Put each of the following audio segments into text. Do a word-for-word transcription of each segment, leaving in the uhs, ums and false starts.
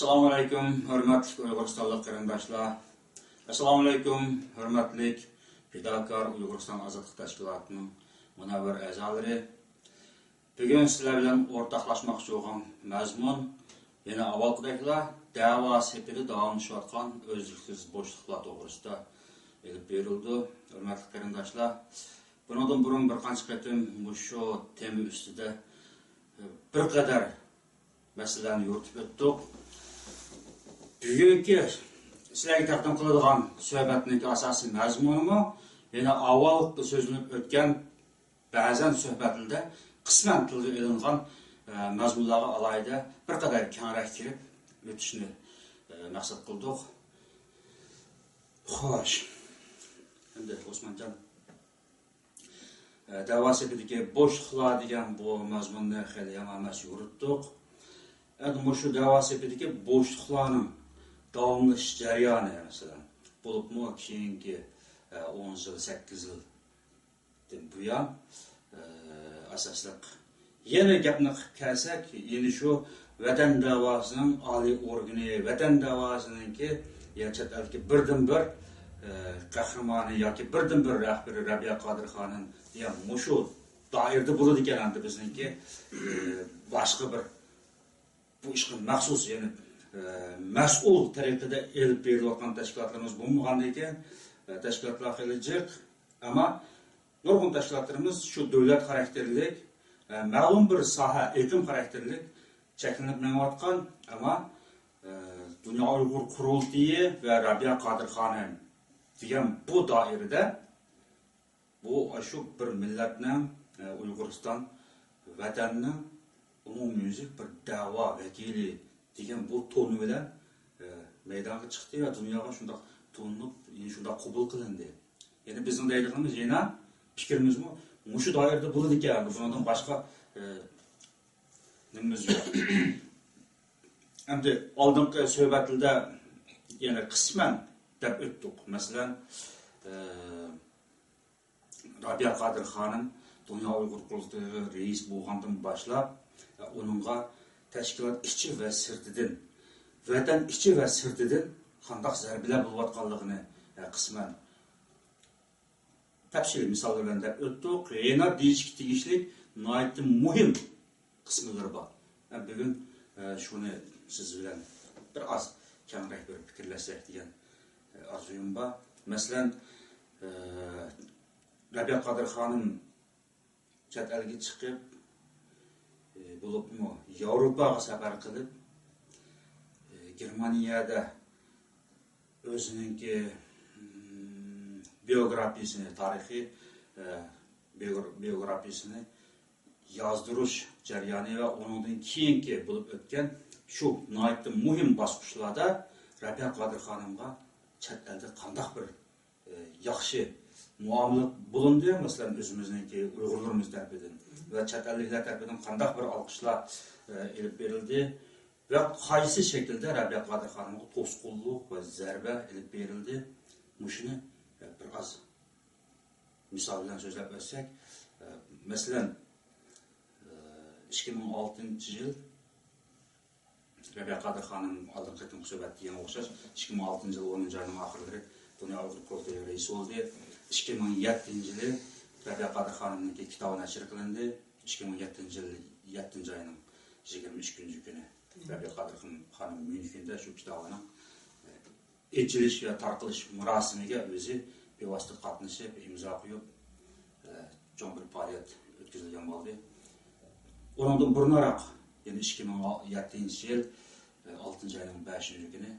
ئەسسالامۇئەلەيكۇم، ھۆرمەتلىك ئۇيغۇرىستانلىق قېرىنداشلار! ئەسسالامۇئەلەيكۇم، ھۆرمەتلىك پىداكار ئۇيغۇرىستان ئازادلىق تەشكىلاتىنىڭ مۇنەۋۋەر ئەزالىرى! بۈگۈن سىلەر بىلەن ئورتاقلاشماقچى بولغان مەزمۇن يەنە ئاۋۋالقىدەكلا دەۋا سېپىدە داۋاملىشىۋاتقان ئۈزلۈكسىز بوشلۇقلار توغرىسىدا ئېلىپ بېرىلىدۇ. ھۆرمەتلىك قېرىنداشلار، بۇنىڭدىن بۇرۇن بىر قانچە قېتىم مۇشۇ تېما ئۈستىدە بىر قەدەر مەسىلىلەرنى يورۇتۇپ ئۆتتۇق. بۈگۈنكى سىلەرگە تەقدىم قىلىدىغان سۆھبەتنىڭكى ئاساسىي مەزمۇنىمۇ يەنە ئاۋۋال سۆزلىنىپ ئۆتكەن بەزەن سۆھبەتلىرىدە قىسمەن تىلغا ئېلىنغان، ئە، مەزمۇنلارغا ئالاھىدە بىر قەدەر كەڭرەك كىرىپ ئۆتۈشنى، ئە، مەقسەت قىلدۇق. خوش. ئەمدى ئوسمانجان، ئە، دەۋا سېپىدىكى بوشلۇقلار دېگەن بۇ مەزمۇننى خېلى يامان ئەمەس يورۇتتۇق. ئەمدى مۇشۇ دەۋا سېپىدىكى بوشلۇقلارنىڭ داۋاملىشىش جەريانى، مەسىلەن، بولۇپمۇ كېيىنكى، ئە، ئون يىل، سەككىز يىل بۇيان، ئە، ئاساسلىق. يەنە گەپنى قىلىپ كەلسەك، يەنە شۇ ۋەتەن داۋاسىنىڭ ئالىي ئورگىنى، ۋەتەن داۋاسىنىڭكى، يەنى چەت ئەلدىكى بىردىنبىر، ئە، قەھرىمانى ياكى بىردىنبىر رەھبىرى رەبىيە قادىر خانىم دېگەن مۇشۇ دائىرىدە بولىدىكەن. ئەمدى بىزنىڭكى، ئە، باشقا بىر بۇ ئىشقا مەخسۇس، يەنى، ئە، مەسئۇل تەرىقىدە ئېلىپ بېرىلىۋاتقان تەشكىلاتلىرىمىز بولمىغاندىكىن، ئە، تەشكىلاتلار خېلى جىق. ئەمما نۇرغۇن تەشكىلاتلىرىمىز شۇ دۆلەت خاراكتېرلىك، ئە، مەلۇم بىر ساھە ئېقىم خاراكتېرلىك چەكلىنىپ مېڭىۋاتقان، ئەمما، ئە، دۇنيا ئۇيغۇر قۇرۇلتىيى ۋە رەبىيە قادىر خانىم دېگەن بۇ دائىرىدە بۇ ئاشۇ بىر مىللەتنىڭ، ئە، ئۇيغۇرىستان ۋەتەننىڭ ئومۇميۈزلۈك بىر دەۋا ۋەكىلى دېگەن بۇ تونى بىلەن، ئە، مەيدانغا چىقتى ۋە دۇنياغا شۇنداق تونۇلۇپ، يەنى شۇنداق قوبۇل قىلىندى. يەنى بىزنىڭ دەيدىغىنىمىز يەنە پىكرىمىزمۇ مۇشۇ دائىرىدە بولىدىكەن. بۇنىڭدىن باشقا، ئە، نېمىمىز يوق. ئەمدى ئالدىنقى سۆھبەتلەردە يەنە قىسمەن دەپ ئۆتتۇق. مەسىلەن، ئە، رابىيە قادىر خانىم دۇنيا ئۇيغۇر قۇرۇلتىيىغا رەئىس بولغاندىن باشلاپ، ئۇنىڭغا تەشكىلات ئىچى ۋە سىرتىدىن، ۋەتەن ئىچى ۋە سىرتىدىن قانداق زەربىلەر بولۇۋاتقانلىقىنى، قىسمەن تەپسىلىي مىساللار بىلەن دەپ ئۆتتۇق. يەنە دېيىشكە تېگىشلىك ناھايىتى مۇھىم قىسىملىرى بار. مەن بۈگۈن، ئە، شۇنى سىز بىلەن بىر ئاز كەڭرەك بىر پىكىرلەشسەك دېگەن، ئە، ئارزۇيۇم بار. مەسىلەن، ئە، رەبىيە قادىر خانىم چەت ئەلگە چىقىپ، ئە، بولۇپمۇ ياۋروپاغا سەپەر قىلىپ، ئە، گېرمانىيەدە ئۆزىنىڭكى، ئىم، بىيوگرافىيىسىنى، تارىخىي، ئە، بىيوگر-، بىيوگرافىيىسىنى يازدۇرۇش جەريانى ۋە ئۇنىڭدىن كېيىنكى بولۇپ ئۆتكەن شۇ ناھايىتى مۇھىم باسقۇچلاردا رەبىيە قادىر خانىمغا چەت ئەلدە قانداق بىر، ئە، ياخشى مۇئامىلە بولۇندى، مەسىلەن، ئۆزىمىزنىڭكى ئۇيغۇرلىرىمىز تەرىپىدىن ۋە چەت ئەللىكلەر تەرىپىدىن قانداق بىر ئالقىشلار، ئە، ئېلىپ بېرىلدى ۋە قايسى شەكىلدە رەبىيە قادىر خانىمغا توسقۇنلۇق ۋە زەربە ئېلىپ بېرىلدى، مۇشۇنى، ئە، بىر ئاز مىسال بىلەن سۆزلەپ ئۆتسەك، ئە، مەسىلەن، ئە، ئىككى مىڭ ئالتىنچى يىل رەبىيە قادىر خانىم ئالدىنقى قېتىمقى سۆھبەتتە دېگەنگە ئوخشاش، ئىككى مىڭ ئالتىنچى يىل ئونىنچى ئاينىڭ ئاخىرلىرى دۇنيا ئۇيغۇر قۇرۇلتىيى رەئىسى بولدى. ئىككى مىڭ يەتتىنچى يىلى رەبىيە قادىر خانىمنىڭكى كىتابى نەشر قىلىندى. ئىككى مىڭ يەتتىنچى يىل يەتتىنچى ئاينىڭ يىگىرمە ئۈچىنچى كۈنى رەبىيە قادىر خانىم ميۇنخېندا شۇ كىتابىنىڭ، ئېچىلىش ۋە تارقىلىش مۇراسىمىگە ئۆزى بىۋاسىتە قاتنىشىپ، ئىمزا قويۇپ، ئە، چوڭ بىر پائالىيەت ئۆتكۈزۈلگەن بولدى. ئۇنىڭدىن بۇرۇنراق، يەنى ئىككى مىڭ يەتتىنچى يىل، ئە، ئالتىنچى ئاينىڭ بەشىنچى كۈنى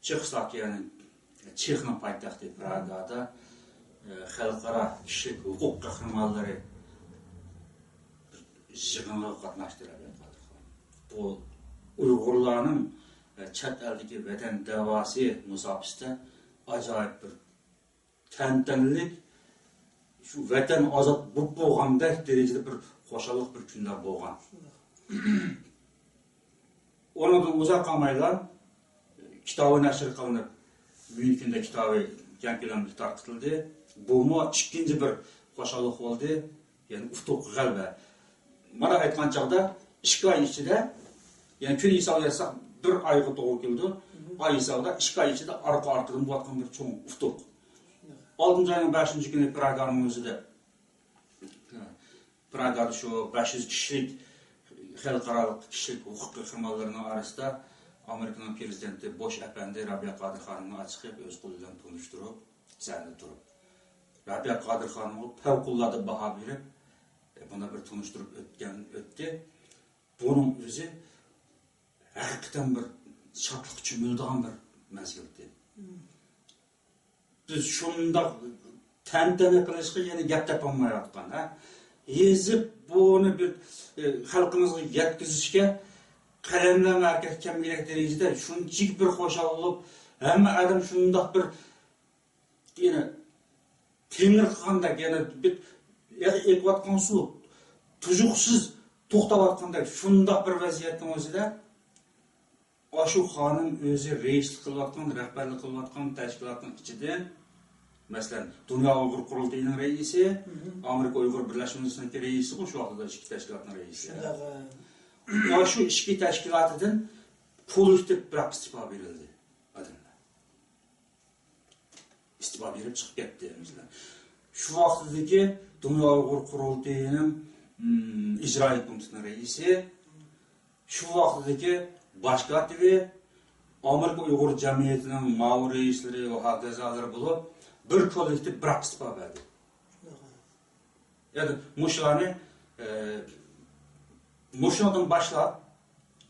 چېخوسلوۋاكىيەنىڭ، چېخنىڭ پايتەختى پراگادا، ئە، خەلقئارا كىشىلىك ھوقۇق قەھرىمانلىرى يىغىنىغا قاتناشتى رەبىيە قادىر خانىم. بۇ ئۇيغۇرلارنىڭ، ئە، چەت ئەلدىكى ۋەتەن دەۋاسى مۇساپىسىدە ئاجايىپ بىر تەنتەنىلىك، شۇ ۋەتەن ئازاد بولۇپ بولغاندەك دەرىجىدە بىر خۇشاللىق بىر كۈنلەر بولغان. ئۇنىڭدىن ئۇزاق قالمايلا كىتابى نەشر قىلىنىپ، ميۇنخېندا كىتابى كەڭ كۆلەمدە تارقىتىلدى. بۇمۇ ئىككىنچى بىر خۇشاللىق بولدى. يەنى ئۇتۇق، غەلىبە. مانا ئېيتقان چاغدا ئىككى ئاي ئىچىدە يەنى كۈن ھېسابى يازساق، بىر ئايغا توغرا كېلىدۇ. ئاي ھېسابىدا ئىككى ئاي ئىچىدە ئارقا-ئارقىدىن بولۇۋاتقان بىر چوڭ ئۇتۇق. ئالتىنچى ئاينىڭ بەشىنچى كۈنى پراگانىڭ ئۆزىدە پراگادا شۇ بەش يۈز كىشىلىك خەلقئارالىق كىشىلىك ھوقۇق قەھرىمانلىرىنىڭ ئارىسىدا ئامېرىكىنىڭ پرېزىدېنتى بوش ئەپەندى رابىيە قادىر خانىمنى چىقىپ ئۆز قولى بىلەن تونۇشتۇرۇپ، سەھنىدە تۇرۇپ، رابىيە قادىر خانىمغا پەۋقۇلئاددە باھا بېرىپ، بۇنى بىر تونۇشتۇرۇپ ئۆتكەن، ئۆتتى. بۇنىڭ ئۆزى ھەقىقەتەن بىر شادلىققا چۆمۈلىدىغان بىر مەزگىل ئىدى. بىز شۇنداق تەنتەنە قىلىشقا يەنە گەپ تاپالمايۋاتقان، ھە؟ يېزىپ، بۇنى بىر، ئە، خەلقىمىزغا يەتكۈزۈشكە قەلەملەرنىڭ ھەرىكەتكە كەلمىگەندەك دەرىجىدە شۇنچىلىك بىر خۇشال بولۇپ، ھەممە ئادەم شۇنداق بىر، يەنە تېڭىرقىغاندەك، يەنە بىر ئېقىۋاتقان سۇ تۇيۇقسىز توختاۋاتقاندەك شۇنداق بىر ۋەزىيەتنىڭ ئۆزىدە ئاشۇ خانىم ئۆزى رەئىسلىك قىلىۋاتقان، رەھبەرلىك قىلىۋاتقان تەشكىلاتنىڭ ئىچىدىن، مەسىلەن، دۇنيا ئۇيغۇر قۇرۇلتىيىنىڭ رەئىسى، ئامېرىكا ئۇيغۇر بىرلەشمىسىنىڭكى رەئىسىغۇ شۇ ۋاقىتتا ئىچكى تەشكىلاتنىڭ رەئىسى. شۇنداق. ئاشۇ ئىچكى تەشكىلاتىدىن كوللېكتىپ بىراق ئىستېپا بېرىلدى ئادەملەر. ئىستېپا بېرىپ چىقىپ كەتتى، مەسىلەن. شۇ ۋاقتىدىكى دۇنيا ئۇيغۇر قۇرۇلتىيىنىڭ، ئىم، ئىجرائىيە كومىتېتىنىڭ رەئىسى، شۇ ۋاقتىدىكى باش كاتىپى، ئامېرىكا ئۇيغۇر جەمئىيىتىنىڭ مۇئاۋىن رەئىسلىرى ۋە ھاكازالىرى بولۇپ، بىر كوللېكتىپ بىراق ئىستېپا بەردى. يەنى مۇشۇلارنى، ئە، مۇشۇنىڭدىن باشلاپ،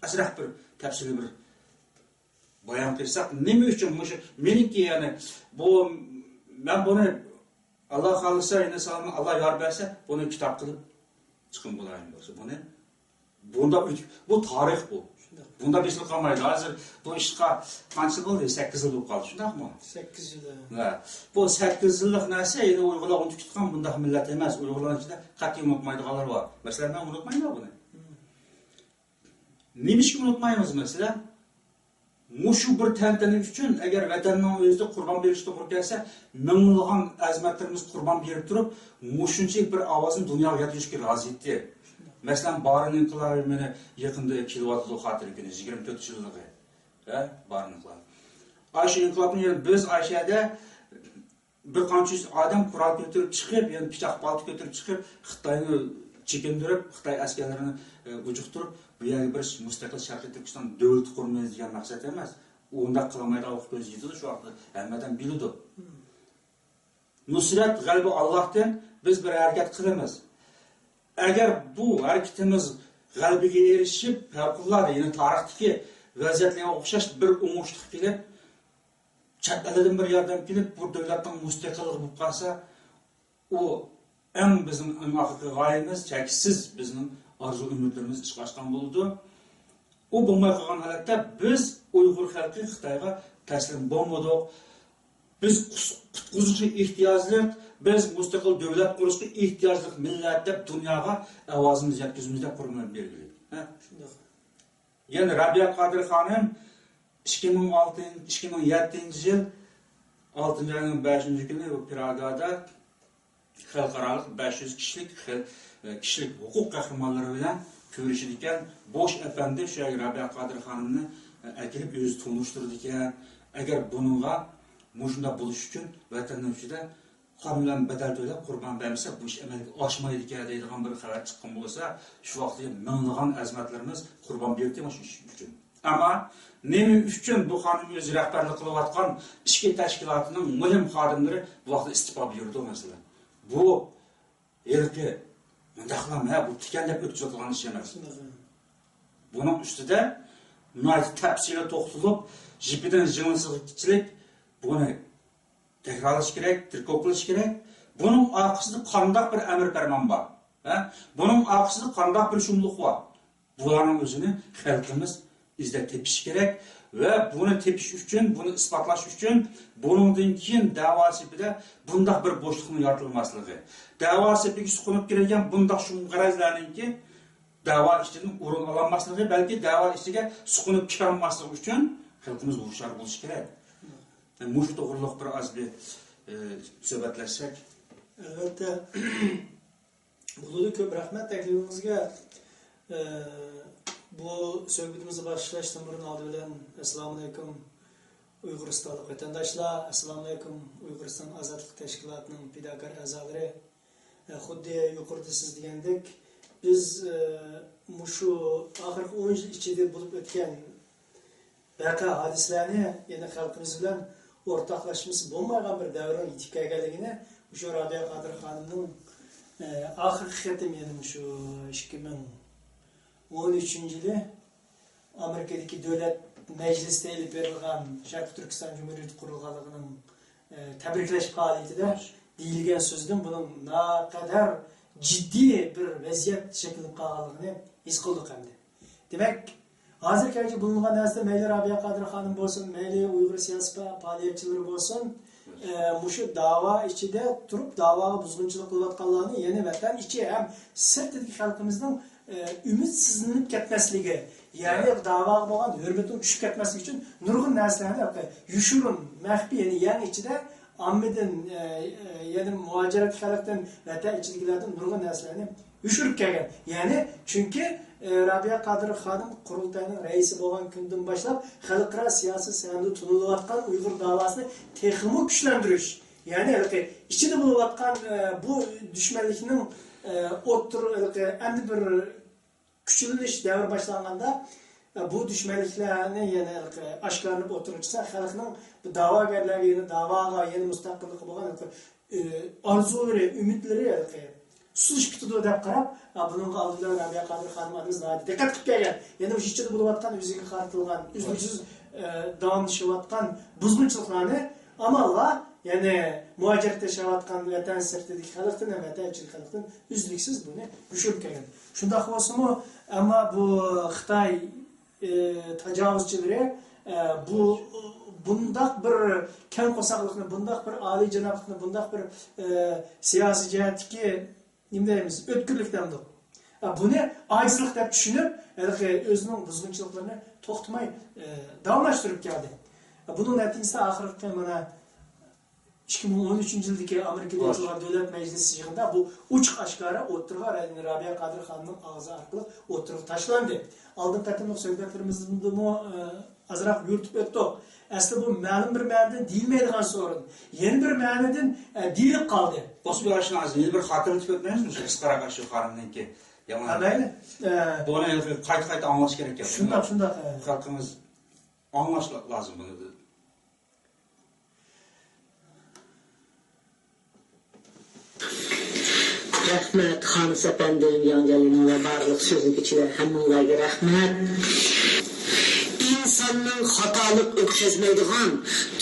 ئازراق بىر تەپسىلىي بىر بايان قىلساق، نېمە ئۈچۈن مۇشۇ، مېنىڭكى، يەنى، بۇ، مەن بۇنى، ئاللا خالىسا، ئىنساننى ئاللا يار بەرسە، بۇنى كىتاب قىلىپ چىقىم بولايىن بولسا، بۇنى، بۇنداق ئۆتۈك، بۇ تارىخ بۇ. شۇنداق. بۇنداق بېسىلىپ قالمايدۇ. ھازىر بۇ ئىشقا قانچە يىل بولدى؟ سەككىز يىل بولۇپ قالدى، شۇنداقمۇ؟ سەككىز يىل، ھە. ھە. بۇ سەككىز يىللىق نەرسە، يەنە ئۇيغۇرلار ئۇنتۇپ كېتىدىغان بۇنداق مىللەت ئەمەس. ئۇيغۇرلارنىڭ ئىچىدە قەتئىي ئۇنتمايدىغانلار بار. مەسىلەن، مەن ئۇنتمايمەن بۇنى. مم. نېمىشقا ئۇنتمايمىز، مەسىلەن؟ مۇشۇ بىر تەنتەنە ئۈچۈن، ئەگەر ۋەتەننىڭ ئۆزىدە قۇربان بېرىش توغرا كەلسە، مىڭلىغان ئەزىمەتلىرىمىز قۇربان بېرىپ تۇرۇپ، مۇشۇنچىلىك بىر ئاۋازنى دۇنياغا يەتكۈزۈشكە رازى ئىدى. مەسىلەن، بارىن ئىنقىلابى مانا يېقىندا كېلىۋاتىدۇ، خاتىرە كۈنى، يىگىرمە تۆتىنچى يىللىقى. ھە، بارىن ئىنقىلابى. ئاشۇ ئىنقىلابنى يەنە بىز ئاشۇ يەردە بىر قانچە يۈز ئادەم قورال كۆتۈرۈپ چىقىپ، يەنە پىچاق بالتا كۆتۈرۈپ چىقىپ، خىتاينى چېكىندۈرۈپ، خىتاي ئەسكەرلىرىنى، ئە، ئۇجۇقتۇرۇپ، بۇ يەرگە بىر مۇستەقىل شەرقىي تۈركىستان دۆلىتى قۇرىمىز دېگەن مەقسەت ئەمەس. ئۇنداق قىلالمايدىغان ۋاقىت ئۆزى يېتىدۇ، شۇ ۋاقىتتا ھەممە ئادەم بىلىدۇ. نۇسرەت، غەلىبە ئاللاھتىن، بىز بىر ھەرىكەت قىلىمىز. ئەگەر بۇ ھەرىكىتىمىز غەلىبىگە ئېرىشىپ، پەۋقۇلئاددە، يەنى تارىختىكى ۋەزىيەتلەرگە ئوخشاش بىر ئوڭۇشلۇق كېلىپ، چەت ئەلدىن بىر ياردەم كېلىپ، بۇ دۆلەتنىڭ مۇستەقىللىقى بولۇپ قالسا، ئۇ ئەڭ بىزنىڭ ئەڭ ئاخىرقى غايىمىز، چەكسىز بىزنىڭ ئارزۇ ئۈمىدلىرىمىز ئىشقا ئاشقان بولىدۇ. ئۇ بولماي قالغان ھالەتتە بىز ئۇيغۇر خەلقى خىتايغا تەسلىم بولمىدۇق. بىز قۇس-، قۇتقۇزۇشقا ئېھتىياجلىق، بىز مۇستەقىل دۆلەت قۇرۇشقا ئېھتىياجلىق مىللەت دەپ دۇنياغا ئاۋازىمىزنى يەتكۈزىمىز دەپ قۇربان بەرگىلى. ھە؟ شۇنداق. يەنى رابىيە قادىر خانىم ئىككى مىڭ ئالتىنچى، ئىككى مىڭ يەتتىنچى يىل ئالتىنچى ئاينىڭ بەشىنچى كۈنى بۇ پراگادا خەلقئارالىق بەش يۈز كىشىلىك خەل-، كىشىلىك ھوقۇق قەھرىمانلىرى بىلەن كۆرۈشىدىكەن. بوش ئەپەندى شۇ يەرگە رابىيە قادىر خانىمنى ئەكېلىپ ئۆزى تونۇشتۇرىدىكەن. ئەگەر بۇنىڭغا مۇشۇنداق بولۇش ئۈچۈن ۋەتەننىڭ ئىچىدە قان بىلەن بەدەل تۆلەپ قۇربان بەرمىسە، بۇ ئىش ئەمەلگە ئاشمايدىكەن دەيدىغان بىر خەۋەر چىققان بولسا، شۇ ۋاقىتتا مىڭلىغان ئەزىمەتلىرىمىز قۇربان بېرىپتۇ مانا شۇ ئىش ئۈچۈن. ئەمما نېمە ئۈچۈن بۇ خانىم ئۆزى رەھبەرلىك قىلىۋاتقان ئىچكى تەشكىلاتىنىڭ مۇھىم خادىملىرى بۇ ۋاقىتتا ئىستېپا بېرىدۇ، مەسىلەن؟ بۇ ھېلىقى مۇنداقلام، ھە، بۇ تىكەن دەپ ئۆتكۈزۈۋاتىدىغان ئىش ئەمەس. بۇنىڭ ئۈستىدە ناھايىتى تەپسىلىي توختىلىپ، يىپىدىن يىڭنىسىغىچىلىك بۇنى تەكرارلاش كېرەك، تىركوب قىلىش كېرەك. بۇنىڭ ئارقىسىدا قانداق بىر ئەمىر پەرمان بار؟ ھە؟ بۇنىڭ ئارقىسىدا قانداق بىر شۇملۇق بار؟ بۇلارنىڭ ئۆزىنى خەلقىمىز ئىزدەپ تېپىشى كېرەك ۋە بۇنى تېپىش ئۈچۈن، بۇنى ئىسپاتلاش ئۈچۈن بۇنىڭدىن كېيىن دەۋا سېپىدە بۇنداق بىر بوشلۇقنىڭ يارىتىلماسلىقى، دەۋا سېپىگە سۇقۇنۇپ كىرگەن بۇنداق شۇم غەرەزلەرنىڭكى دەۋا ئىچىدىن ئورۇن ئالالماسلىقى، بەلكى دەۋا ئىچىگە سۇقۇنۇپ كىرەلمەسلىكى ئۈچۈن خەلقىمىز ھوشيار بولۇشى كېرەك. مۇشۇ توغرۇلۇق بىر ئاز بىر، ئى، سۆھبەتلەشسەك. ئەلۋەتتە. بولىدۇ، كۆپ رەھمەت تەكلىپىڭىزگە. ئى، بۇ سۆھبىتىمىزنى باشلاشتىن بۇرۇن ئالدى بىلەن ئەسسالامۇئەلەيكۇم ئۇيغۇرىستانلىق ۋەتەنداشلار، ئەسسالامۇئەلەيكۇم ئۇيغۇرىستان ئازادلىق تەشكىلاتىنىڭ پىداكار ئەزالىرى. ئە، خۇددى يۇقىرىدا سىز دېگەندەك، بىز، ئە، مۇشۇ ئاخىرقى ئون يىل ئىچىدە بولۇپ ئۆتكەن ۋەقە ھادىسىلەرنى يەنە خەلقىمىز بىلەن ئورتاقلاشمىسا بولمايدىغان بىر دەۋرنىڭ يېتىپ كەلگەنلىكىنى مۇشۇ رابىيە قادىر خانىمنىڭ، ئە، ئاخىرقى قېتىم، يەنى مۇشۇ ئىككى مىڭ ئون ئۈچىنچى يىلى ئامېرىكىدىكى دۆلەت مەجلىسىدە ئېلىپ بېرىلغان شەرقىي تۈركىستان جۇمھۇرىيىتى قۇرۇلغانلىقىنىڭ، ئە، تەبرىكلەش پائالىيىتىدە دېيىلگەن سۆزدىن بۇنىڭ ناقەدەر جىددىي بىر ۋەزىيەت شەكىللىنىپ قالغانلىقىنى ھېس قىلدۇق ئەمدى. دېمەك، ھازىرغىچە بولۇنغان نەرسىدە مەيلى رابىيە قادىر خانىم بولسۇن، مەيلى ئۇيغۇر سىياسىي پا-، پائالىيەتچىلىرى بولسۇن، ئە، مۇشۇ داۋا ئىچىدە تۇرۇپ داۋاغا بۇزغۇنچىلىق قىلىۋاتقانلارنى، يەنى ۋەتەن ئىچى ھەم سىرتىدىكى خەلقىمىزنىڭ، ئە، ئۈمىدسىزلىنىپ كەتمەسلىكى، يەنى داۋاغا بولغان ھۆرمىتىنىڭ چۈشۈپ كەتمەسلىكى ئۈچۈن نۇرغۇن نەرسىلەرنى يوشۇرۇن، مەخپىي، يەنى يەڭ ئىچىدە ئاممىدىن، ئە، ئە، يەنى مۇھاجىرەتتىكى خەلقتىن، ۋەتەن ئىچىدىكىلەردىن نۇرغۇن نەرسىلەرنى يوشۇرۇپ كەلگەن. يەنى، چۈنكى، ئە، رابىيە قادىر خانىم قۇرۇلتاينىڭ رەئىسى بولغان كۈندىن باشلاپ، خەلقئارا سىياسىي سەھنىدە تونۇلۇۋاتقان ئۇيغۇر داۋاسىنى تېخىمۇ كۈچلەندۈرۈش، يەنى ھېلىقى ئىچىدە بولۇۋاتقان، ئە، بۇ دۈشمەنلىكنىڭ، ئە، ئوتتۇرا، ھېلىقى ئەمدى بىر كۈچلىنىش دەۋرى باشلانغاندا، بۇ دۈشمەنلىكلەرنى يەنە ئاشكارىلىنىپ ئوتتۇرىغا چىقسا، خەلقنىڭ بۇ داۋاگەرلەرگە، يەنە داۋاغا، يەنە مۇستەقىللىققا بولغان، ئە، ئارزۇلىرى، ئۈمىدلىرى سۇسلىشىپ كېتىدۇ دەپ قاراپ، بۇنىڭغا ئالدى بىلەن رابىيە قادىر خانىم ئانىمىز ناھايىتى دىققەت قىلىپ كەلگەن. يەنە مۇشۇ ئىچىدە بولۇۋاتقان ئۆزىگە قارىتىلغان، ئۈزلۈكسىز، ئە، داۋاملىشىۋاتقان بۇزغۇنچىلىقلارنى ئامانلا، يەنى مۇھاجىرەتتە ياشاۋاتقان ۋەتەن سىرتىدىكى خەلقتىن ھەم ۋەتەن ئىچىدىكى خەلقتىن ئۈزلۈكسىز بۇنى يوشۇرۇپ كەلگەن. شۇنداق بولسىمۇ، ئەمما بۇ خىتاي، ئى، تاجاۋۇزچىلىرى، ئە، بۇ، بۇنداق بىر كەڭ قورساقلىقنى، بۇنداق بىر ئالىيجانابلىقنى، بۇنداق بىر، ئە، سىياسىي جەھەتتىكى نېمە دەيمىز، ئۆتكۈرلۈك دەمدۇق. ئە، بۇنى ئاجىزلىق دەپ چۈشىنىپ، ھېلىقى ئۆزىنىڭ بۇزغۇنچىلىقلىرىنى توختىماي، ئە، داۋاملاشتۇرۇپ كەلدى. ئە، بۇنىڭ نەتىجىسىدە ئاخىرقى مانا ئىككى مىڭ ئون ئۈچىنچى يىلدىكى ئامېرىكىدا ئېچىلغان دۆلەت مەجلىسى يىغىنىدا بۇ ئوچۇق ئاشكارا ئوتتۇرىغا، رابىيە قادىر خانىمنىڭ ئاغزى ئارقىلىق ئوتتۇرىغا تاشلاندى. ئالدىنقى قېتىملىق سۆھبەتلىرىمىزدىمۇ، ئە، ئازراق يورۇتۇپ ئۆتتۇق. ئەسلى بۇ مەلۇم بىر مەنىدىن دېيىلمەيدىغان سورۇن. يەنە بىر مەنىدىن، ئە، دېيىلىپ قالدى. بولسا بىر ئاشۇ يەنە بىر خاتىرىلىتىپ ئۆتمەيمىزمۇ؟ شۇ قىسقىراق شۇ خانىمنىڭكى يامان. ھە، مەيلى. ئە، بۇنى قايتا-قايتا ئاڭلاش كېرەك. شۇنداق، شۇنداق، ئە. خەلقىمىز ئاڭلاش لازىم بۇنى. رەھمەت، خانىس ئەپەندىم، ياڭجالىنىڭ ۋە بارلىق سۆزلىگۈچىلەر، ھەممىڭلارگە رەھمەت. ئىنساننىڭ خاتالىق ئۆتكۈزمەيدىغان،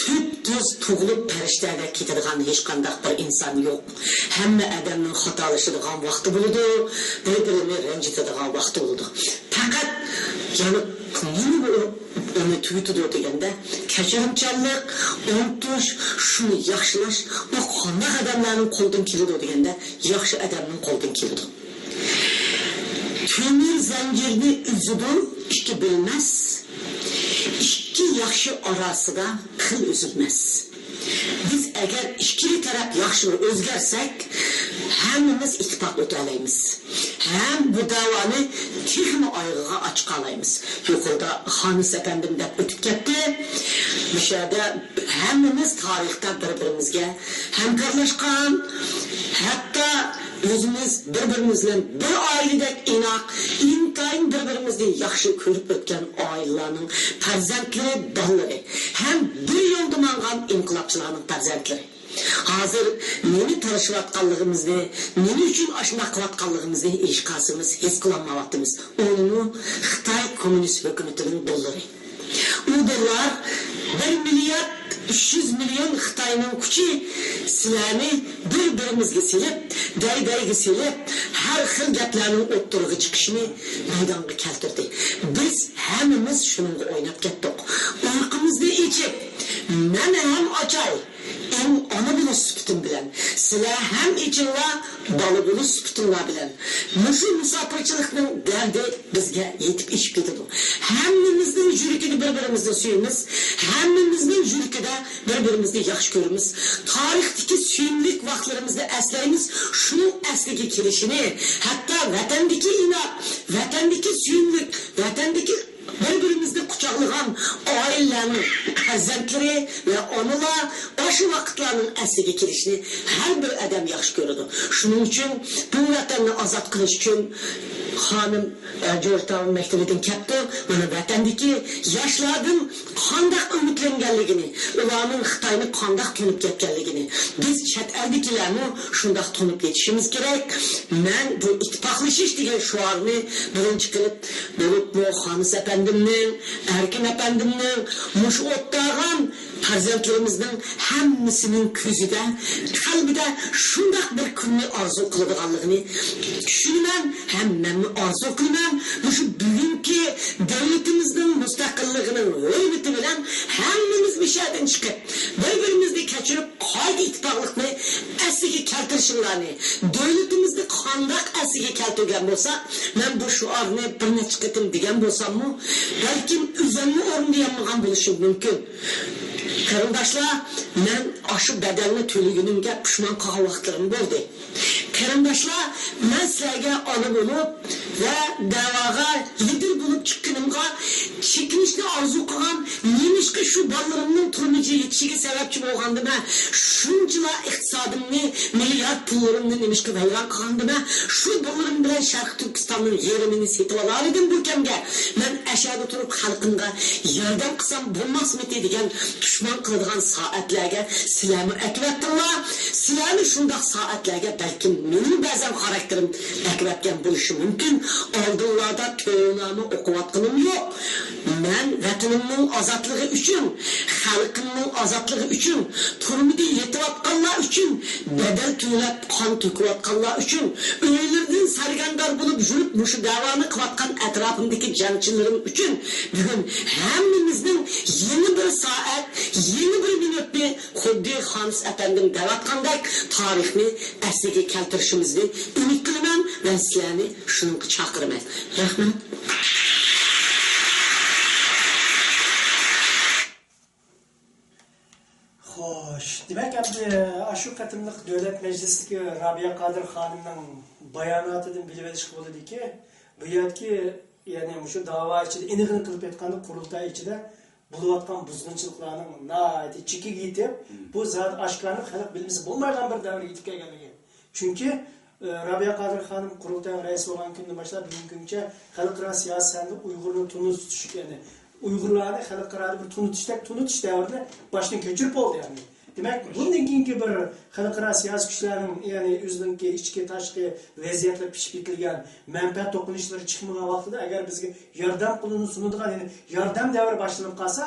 تۈپتۈز تۇغۇلۇپ پەرىشتەدەك كېتىدىغان ھېچقانداق بىر ئىنسان يوق. ھەممە ئادەمنىڭ خاتالىشىدىغان ۋاقتى بولىدۇ، بىر-بىرىنى رەنجىتىدىغان ۋاقتى بولىدۇ. پەقەت يەنە نېمە بولۇپ ئۇنى تۈگىتىدۇ دېگەندە، كەچۈرۈمچانلىق، ئۇنتۇش، شۇنى ياخشىلاش، ئۇ قانداق ئادەملەرنىڭ قولىدىن كېلىدۇ دېگەندە، ياخشى ئادەمنىڭ قولىدىن كېلىدۇ. تۆمۈر زەنجىرنى ئۈزىدۇ ئىككى بىلمەس، ئىككى ياخشى ئاراسىدا پىل ئۈزۈلمەس. بىز ئەگەر ئىككىلا تەرەپ ياخشىغا ئۆزگەرسەك، ھەممىمىز ئىتتىپاق ئۆتەلەيمىز. ھەم بۇ داۋانى تېخىمۇ ئايىغىغا ئاچىقالايمىز. يۇقىرىدا خانىس ئەپەندىم دەپ ئۆتۈپ كەتتى. مۇشۇ يەردە ھەممىمىز تارىختا بىر-بىرىمىزگە ھەمكارلاشقان، ھەتتا ئۆزىمىز بىر-بىرىمىز بىلەن بىر ئائىلىدەك ئىناق، ئىنتايىن بىر-بىرىمىزنى ياخشى كۆرۈپ ئۆتكەن ئائىلىلەرنىڭ پەرزەنتلىرى، بالىلىرى ھەم بىر يولدا ماڭغان ئىنقىلابچىلارنىڭ پەرزەنتلىرى. ھازىر نېمە تىرىشىۋاتقانلىقىمىزنى، نېمە ئۈچۈن ئاشۇنداق قىلىۋاتقانلىقىمىزنى ھېچقايسىمىز ھېس قىلالمايۋاتىمىز. ئۇمۇ خىتاي كوممۇنىست ھۆكۈمىتىنىڭ دوللىرى. ئۇ دوللار بىر مىليارد ئۈچ يۈز مىليون خىتاينىڭ كۈچى سىلەرنى بىر-بىرىمىزگە سېلىپ، دەي-دەيگە سېلىپ، ھەر خىل گەپلەرنىڭ ئوتتۇرىغا چىقىشىنى مەيدانغا كەلتۈردى. بىز ھەممىمىز شۇنىڭغا ئويناپ كەتتۇق. ئۇيقۇمىزنى ئېچىپ، مەن ھەم ئاچاي، ئەڭ ئانا بولۇش سۈپىتىم بىلەن، سىلەر ھەم ئېچىڭلار، بالا بولۇش سۈپىتىڭلار بىلەن. مۇشۇ مۇساپىرچىلىقنىڭ دەردى بىزگە يېتىپ ئېشىپ كېتىدۇ. ھەممىمىزنىڭ يۈرىكىدە بىر-بىرىمىزنى سۆيىمىز، ھەممىمىزنىڭ يۈرىكىدە بىر-بىرىمىزنى ياخشى كۆرىمىز. تارىختىكى سۆيۈملۈك ۋاقىتلىرىمىزنى ئەسلەيمىز، شۇنىڭ ئەسلىگە كېلىشىنى، ھەتتا ۋەتەندىكى ئىناق، ۋەتەندىكى سۆيۈملۈك، ۋەتەندىكى بىر-بىرىمىزنى قۇچاقلىغان ئائىلىلەرنىڭ پەرزەنتلىرى ۋە ئانىلار ئاشۇ ۋاقىتلارنىڭ ئەسلىگە كېلىشىنى ھەر بىر ئادەم ياخشى كۆرىدۇ. شۇنىڭ ئۈچۈن بۇ ۋەتەننى ئازاد قىلىش ئۈچۈن خانىم، ئە، جورج تاۋۇن مەكتىۋىدىن كەپتۇ. مانا ۋەتەندىكى ياشلاردىن قانداق ئۈمىدلەنگەنلىكىنى، ئۇلارنىڭ خىتاينى قانداق تونۇپ كەتكەنلىكىنى بىز چەت ئەلدىكىلەرمۇ شۇنداق تونۇپ يېتىشىمىز كېرەك. مەن بۇ ئىتتىپاقلىشىش دېگەن شوئارنى بىرىنچى قىلىپ، بولۇپمۇ خانىس ئەپەندىمنىڭ، ئەركىن ئەپەندىمنىڭ، مۇشۇ ئولتۇرغان پەرزەنتلىرىمىزنىڭ ھەممىسىنىڭ كۆزىدە، قەلبىدە شۇنداق بىر كۈننى ئارزۇ قىلىدىغانلىقىنى چۈشىنىمەن ھەم مەنمۇ ئارزۇ قىلىمەن. مۇشۇ بۈگۈنكى دۆلىتىمىزنىڭ مۇستەقىللىقىنىڭ ھۆرمىتى بىلەن ھەممىمىز مۇشەدىن چىقىپ، بىر-بىرىمىزنى كەچۈرۈپ، قايتا ئىتتىپاقلىقنى ئەسلىگە كەلتۈرۈشۈڭلارنى، دۆلىتىمىزنى قانداق ئەسلىگە كەلتۈرگەن بولساق، مەن بۇ شوئارنى بىر نەچچە قېتىم دېگەن بولساممۇ، بەلكىم ئۆزۈممۇ ئورۇندىيالمىغان بولۇشۇم مۇمكىن. قېرىنداشلار، مەن ئاشۇ بەدەلنى تۆلىگىنىمگە پۇشمان قالغان ۋاقىتلىرىم بولدى. قېرىنداشلار، مەن سىلەرگە ئانا بولۇپ ۋە دەۋاغا لىدىر بولۇپ چىققىنىمغا چېكىنىشنى ئارزۇ قىلغان، نېمىشقا شۇ بالىلىرىمنىڭ تۈرمىگە يېتىشىگە سەۋەبچى بولغاندىمەن، شۇنچىلا ئىقتىسادىمنى، مىليارد پۇللىرىمنى نېمىشقا ۋەيران قىلغاندىمەن، شۇ بالىلىرىم بىلەن شەرقىي تۈركىستاننىڭ يېرىمىنى سېتىۋالالىدىم بۇ كەمگە. مەن ئەشەدە تۇرۇپ خەلقىمگە ياردەم قىلسام بولماسمىدى دېگەن پۇشمان قىلىدىغان سائەتلەرگە سىلەرمۇ ئەكىۋەتتىڭلار. سىلەرمۇ شۇنداق سائەتلەرگە بەلكىم مېنىڭ بەزەن خاراكتېرىم ئەكىۋەتكەن بولۇشى مۇمكىن. ئالدىڭلاردا تۆۋەنلەرنى ئوقۇۋاتقىنىم يوق. مەن ۋەتىنىمنىڭ ئازادلىقى ئۈچۈن، خەلقىمنىڭ ئازادلىقى ئۈچۈن، تۈرمىدە يېتىۋاتقانلار ئۈچۈن، بەدەل تۆلەپ قان تۆكۈۋاتقانلار ئۈچۈن، ئۆيلىرىدىن سەرگەردان بولۇپ يۈرۈپ مۇشۇ دەۋانى قىلىۋاتقان ئەتراپىمدىكى جەڭچىلىرىم ئۈچۈن بۈگۈن ھەممىمىزنىڭ يېڭى بىر سائەت، يېڭى بىر مىنۇتنى خۇددى خانىس ئەپەندىم دەۋاتقاندەك تارىخنى ئەسلىگە كەلتۈرۈشىمىزنى ئۈمىد قىلىمەن ۋە سىلەرنى شۇنىڭغا چاقىرىمەن. رەھمەت. خوش، دېمەك، ئەمدى ئاشۇ قېتىملىق دۆلەت مەجلىسىدىكى رابىيە قادىر خانىمنىڭ باياناتىدىن بىلىۋېلىشقا بولىدۇكى، بۇ يەردىكى، يەنى مۇشۇ داۋا ئىچىدە، ئېنىقىنى قىلىپ ئېيتقاندا، قۇرۇلتاي ئىچىدە بولۇۋاتقان بۇزغۇنچىلىقلارنىڭ ناھايىتى چېكىگە يېتىپ، بۇ زادى ئاشكارىلىنىپ خەلق بىلمىسە بولمايدىغان بىر دەۋرگە يېتىپ كەلگەنلىكى. چۈنكى، ئى، رابىيە قادىر خانىم قۇرۇلتاينىڭ رەئىسى بولغان كۈندىن باشلاپ بۈگۈنگى كۈنگىچە خەلقئارا سىياسىي سەھنىدە ئۇيغۇرنى تونۇتۇش، يەنى ئۇيغۇرلارنى خەلقئارادا بىر تونۇتۇشتەك تونۇتۇش دەۋرىنى باشتىن كەچۈرۈپ بولدى، يەنى. دېمەك، بۇندىن كېيىنكى بىر خەلقئارا سىياسىي كۈچلەرنىڭ، يەنى ئۆزىنىڭكى ئىچكى، تاشقى ۋەزىيەتلەر پىشىپ يېتىلگەن مەنپەئەت توقۇنۇشلىرى چىقمىغان ۋاقتىدا ئەگەر بىزگە ياردەم قولىنى سۇنىدىغان، يەنى ياردەم دەۋرى باشلىنىپ قالسا،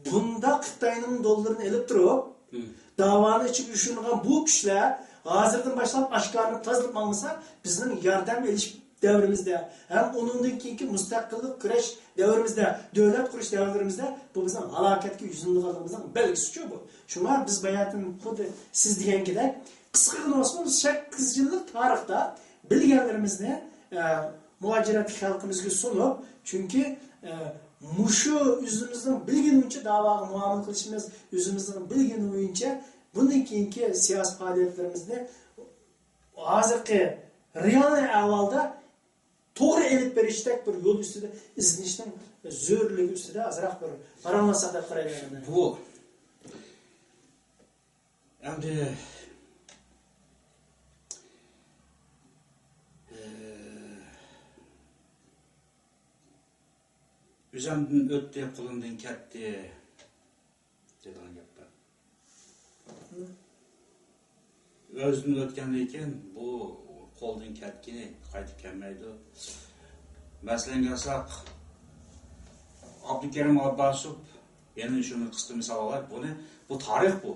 بۇنداق خىتاينىڭ دوللىرىنى ئېلىپ تۇرۇپ، داۋانى ئىچىگە يوشۇرۇنغان بۇ كۈچلەر ھازىردىن باشلاپ ئاشكارىلىنىپ تازىلىپ ماڭمىسا، بىزنىڭ ياردەم ئېلىش دەۋرىمىزدە ھەم ئۇنىڭدىن كېيىنكى مۇستەقىللىق كۈرەش دەۋرىمىزدە، دۆلەت قۇرۇش دەۋرىلىرىمىزدە بۇ بىزنىڭ ھالاكەتكە يۈزلىنىدىغانلىقىمىزنىڭ بەلگىسىچۇ بۇ. شۇڭا بىز باياتىن خۇددى سىز دېگەنكىدەك قىسقىغىنە بولسىمۇ سەككىز يىللىق تارىختا بىلگەنلىرىمىزنى، ئە، مۇھاجىرەتتىكى خەلقىمىزگە سۇنۇپ، چۈنكى، ئە، مۇشۇ ئۆزىمىزنىڭ بىلگىنى بويىچە داۋاغا مۇئامىلە قىلىشىمىز، ئۆزىمىزنىڭ بىلگىنى بويىچە بۇندىن كېيىنكى سىياسىي پائالىيەتلىرىمىزنى ھازىرقى رېئالنىي ئەھۋالدا توغرا ئېلىپ بېرىشتەك بىر يول ئۈستىدە ئىزدىنىشنىڭ زۆرۈرلۈكى ئۈستىدە ئازراق بىر پاراڭلاشساق دەپ قارايمەن. بۇ ئەمدى، ئى، ئۆزۈمدىن ئۆتتى، قولۇمدىن كەتتى دەيدىغان گەپ بار. ئۆزىدىن ئۆتكەندىن كېيىن بۇ قولدىن كەتكىنى قايتىپ كەلمەيدۇ. مەسىلەنگە ئالساق، ئابدۇكېرىم ئابباسوف، يەنە شۇنى قىسقا مىسال ئالايلى، بۇنى، بۇ تارىخ بۇ.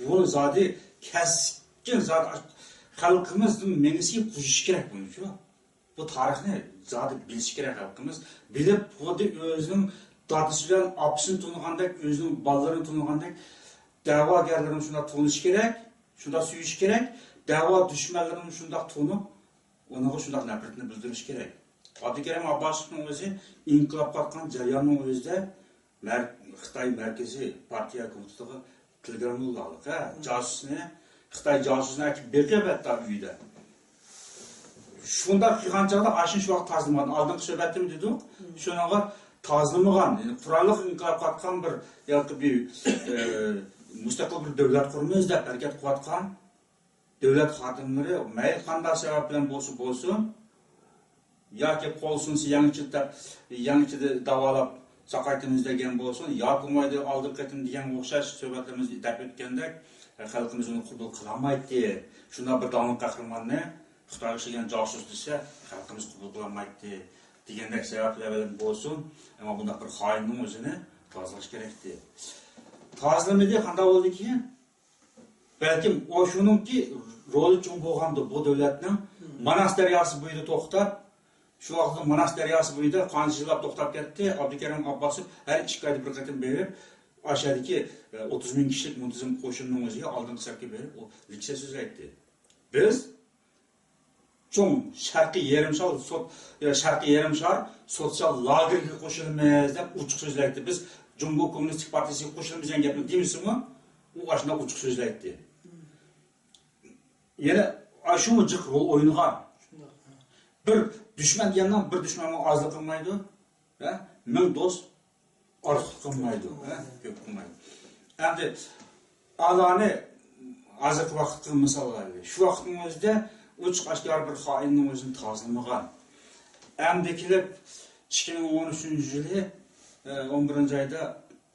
بۇ زادى كەسكىن زادى خەلقىمىزنىڭ مېڭىسى قوشۇش كېرەك بۇنىچۇ. بۇ تارىخنى زادى بىلىشى كېرەك خەلقىمىز. بىلىپ، خۇددى ئۆزىنىڭ دادىسى بىلەن ئاپىسىنى تونۇغاندەك، ئۆزىنىڭ بالىلىرىنى تونۇغاندەك، دەۋاگەرلىرىنى شۇنداق تونۇشى كېرەك، شۇنداق سۆيۈشى كېرەك. دەۋا دۈشمەنلىرىنى شۇنداق تونۇپ، ئۇنىڭغا شۇنداق نەپرىتىنى بىلدۈرۈشى كېرەك. ئابدۇكېرىم ئابباسوفنىڭ ئۆزى ئىنقىلابقا ئاتقان جەرياننىڭ ئۆزىدە مەر-، خىتاي مەركىزىي پارتىيە كومىتېتىغا تېلېگرامما يوللىغانلىق، ھە، جاسۇسنى، خىتاي جاسۇسىنى ئەكىپ بېقىپ ھەتتا ئۆيىدە. شۇنداق قىلغان چاغدا ئاشۇنى شۇ ۋاقىت تازىلىمىغان. ئالدىنقى سۆھبەتتىمۇ دېدۇق. شۇنىڭغا تازىلىمىغان، يەنى قوراللىق ئىنقىلاب قىلىۋاتقان بىر ياكى بىر، ئە، مۇستەقىل بىر دۆلەت قۇرىمىز دەپ ھەرىكەت قىلىۋاتقان دۆلەت خادىملىرى مەيلى قانداق سەۋەب بىلەن بولسا بولسۇن، ياكى قول سۇنسا يەڭ ئىچىدە، يەڭ ئىچىدە داۋالاپ ساقايتىمىز دېگەن بولسۇن، ياكى بولمايدۇ ئالدىنقى قېتىم دېگەن ئوخشاش سۆھبەتلىرىمىز دەپ ئۆتكەندەك، خەلقىمىز ئۇنى قوبۇل قىلالمايتتى. شۇنداق بىر داڭلىق قەھرىماننى خىتايغا ئىشلىگەن جاسۇس دېسە، خەلقىمىز قوبۇل قىلالمايتتى دېگەندەك سەۋەبلەر بىلەن بولسۇن، ئەمما بۇنداق بىر خائىننىڭ ئۆزىنى تازىلاش كېرەكتى. تازىلىمىدى، قانداق بولدى كېيىن؟ بەلكىم ئۇ شۇنىڭكى رولى چوڭ بولغاندۇ بۇ دۆلەتنىڭ. ماناس دەرياسى بويىدا توختاپ، شۇ ۋاقىتتا ماناس دەرياسى بويىدا قانچە يىللاپ توختاپ كەتتى. ئابدۇكېرىم ئابباسوف ھەر ئىككى ئايدا بىر قېتىم بېرىپ، ئاشۇ يەردىكى، ئە، ئوتتۇز مىڭ كىشىلىك مۇنتىزىم قوشۇننىڭ ئۆزىگە ئالدىنقى سەپكە بېرىپ، ئۇ لېكسىيە سۆزلەيتتى. بىز چوڭ شەرقىي يېرىم شار سوت-، شەرقىي يېرىم شار سوتسىيال لاگېرىگە قوشۇلىمىز دەپ ئوچۇق سۆزلەيتتى. بىز جۇڭگو كوممۇنىستىك پارتىيىسىگە قوشۇلىمىز دېگەن گەپنى دېمىسىمۇ، ئۇ ئاشۇنداق ئوچۇق سۆزلەيتتى. يەنە ئاشۇمۇ جىق رول ئوينىغان. شۇنداق. بىر دۈشمەن دېگەننىڭ بىر دۈشمەنمۇ ئازلىق قىلمايدۇ. ھە؟ مىڭ دوست ئارتۇق قىلمايدۇ، ھە؟ كۆپ قىلمايدۇ. ئەمدى ئالانى ھازىرقى ۋاقىتقا مىسال ئالايلى. شۇ ۋاقىتنىڭ ئۆزىدە ئوچۇق ئاشكارا بىر خائىننىڭ ئۆزىنى تازىلىمىغان. ئەمدى كېلىپ ئىككى مىڭ ئون ئۈچىنچى يىلى، ئە، ئون بىرىنچى ئايدا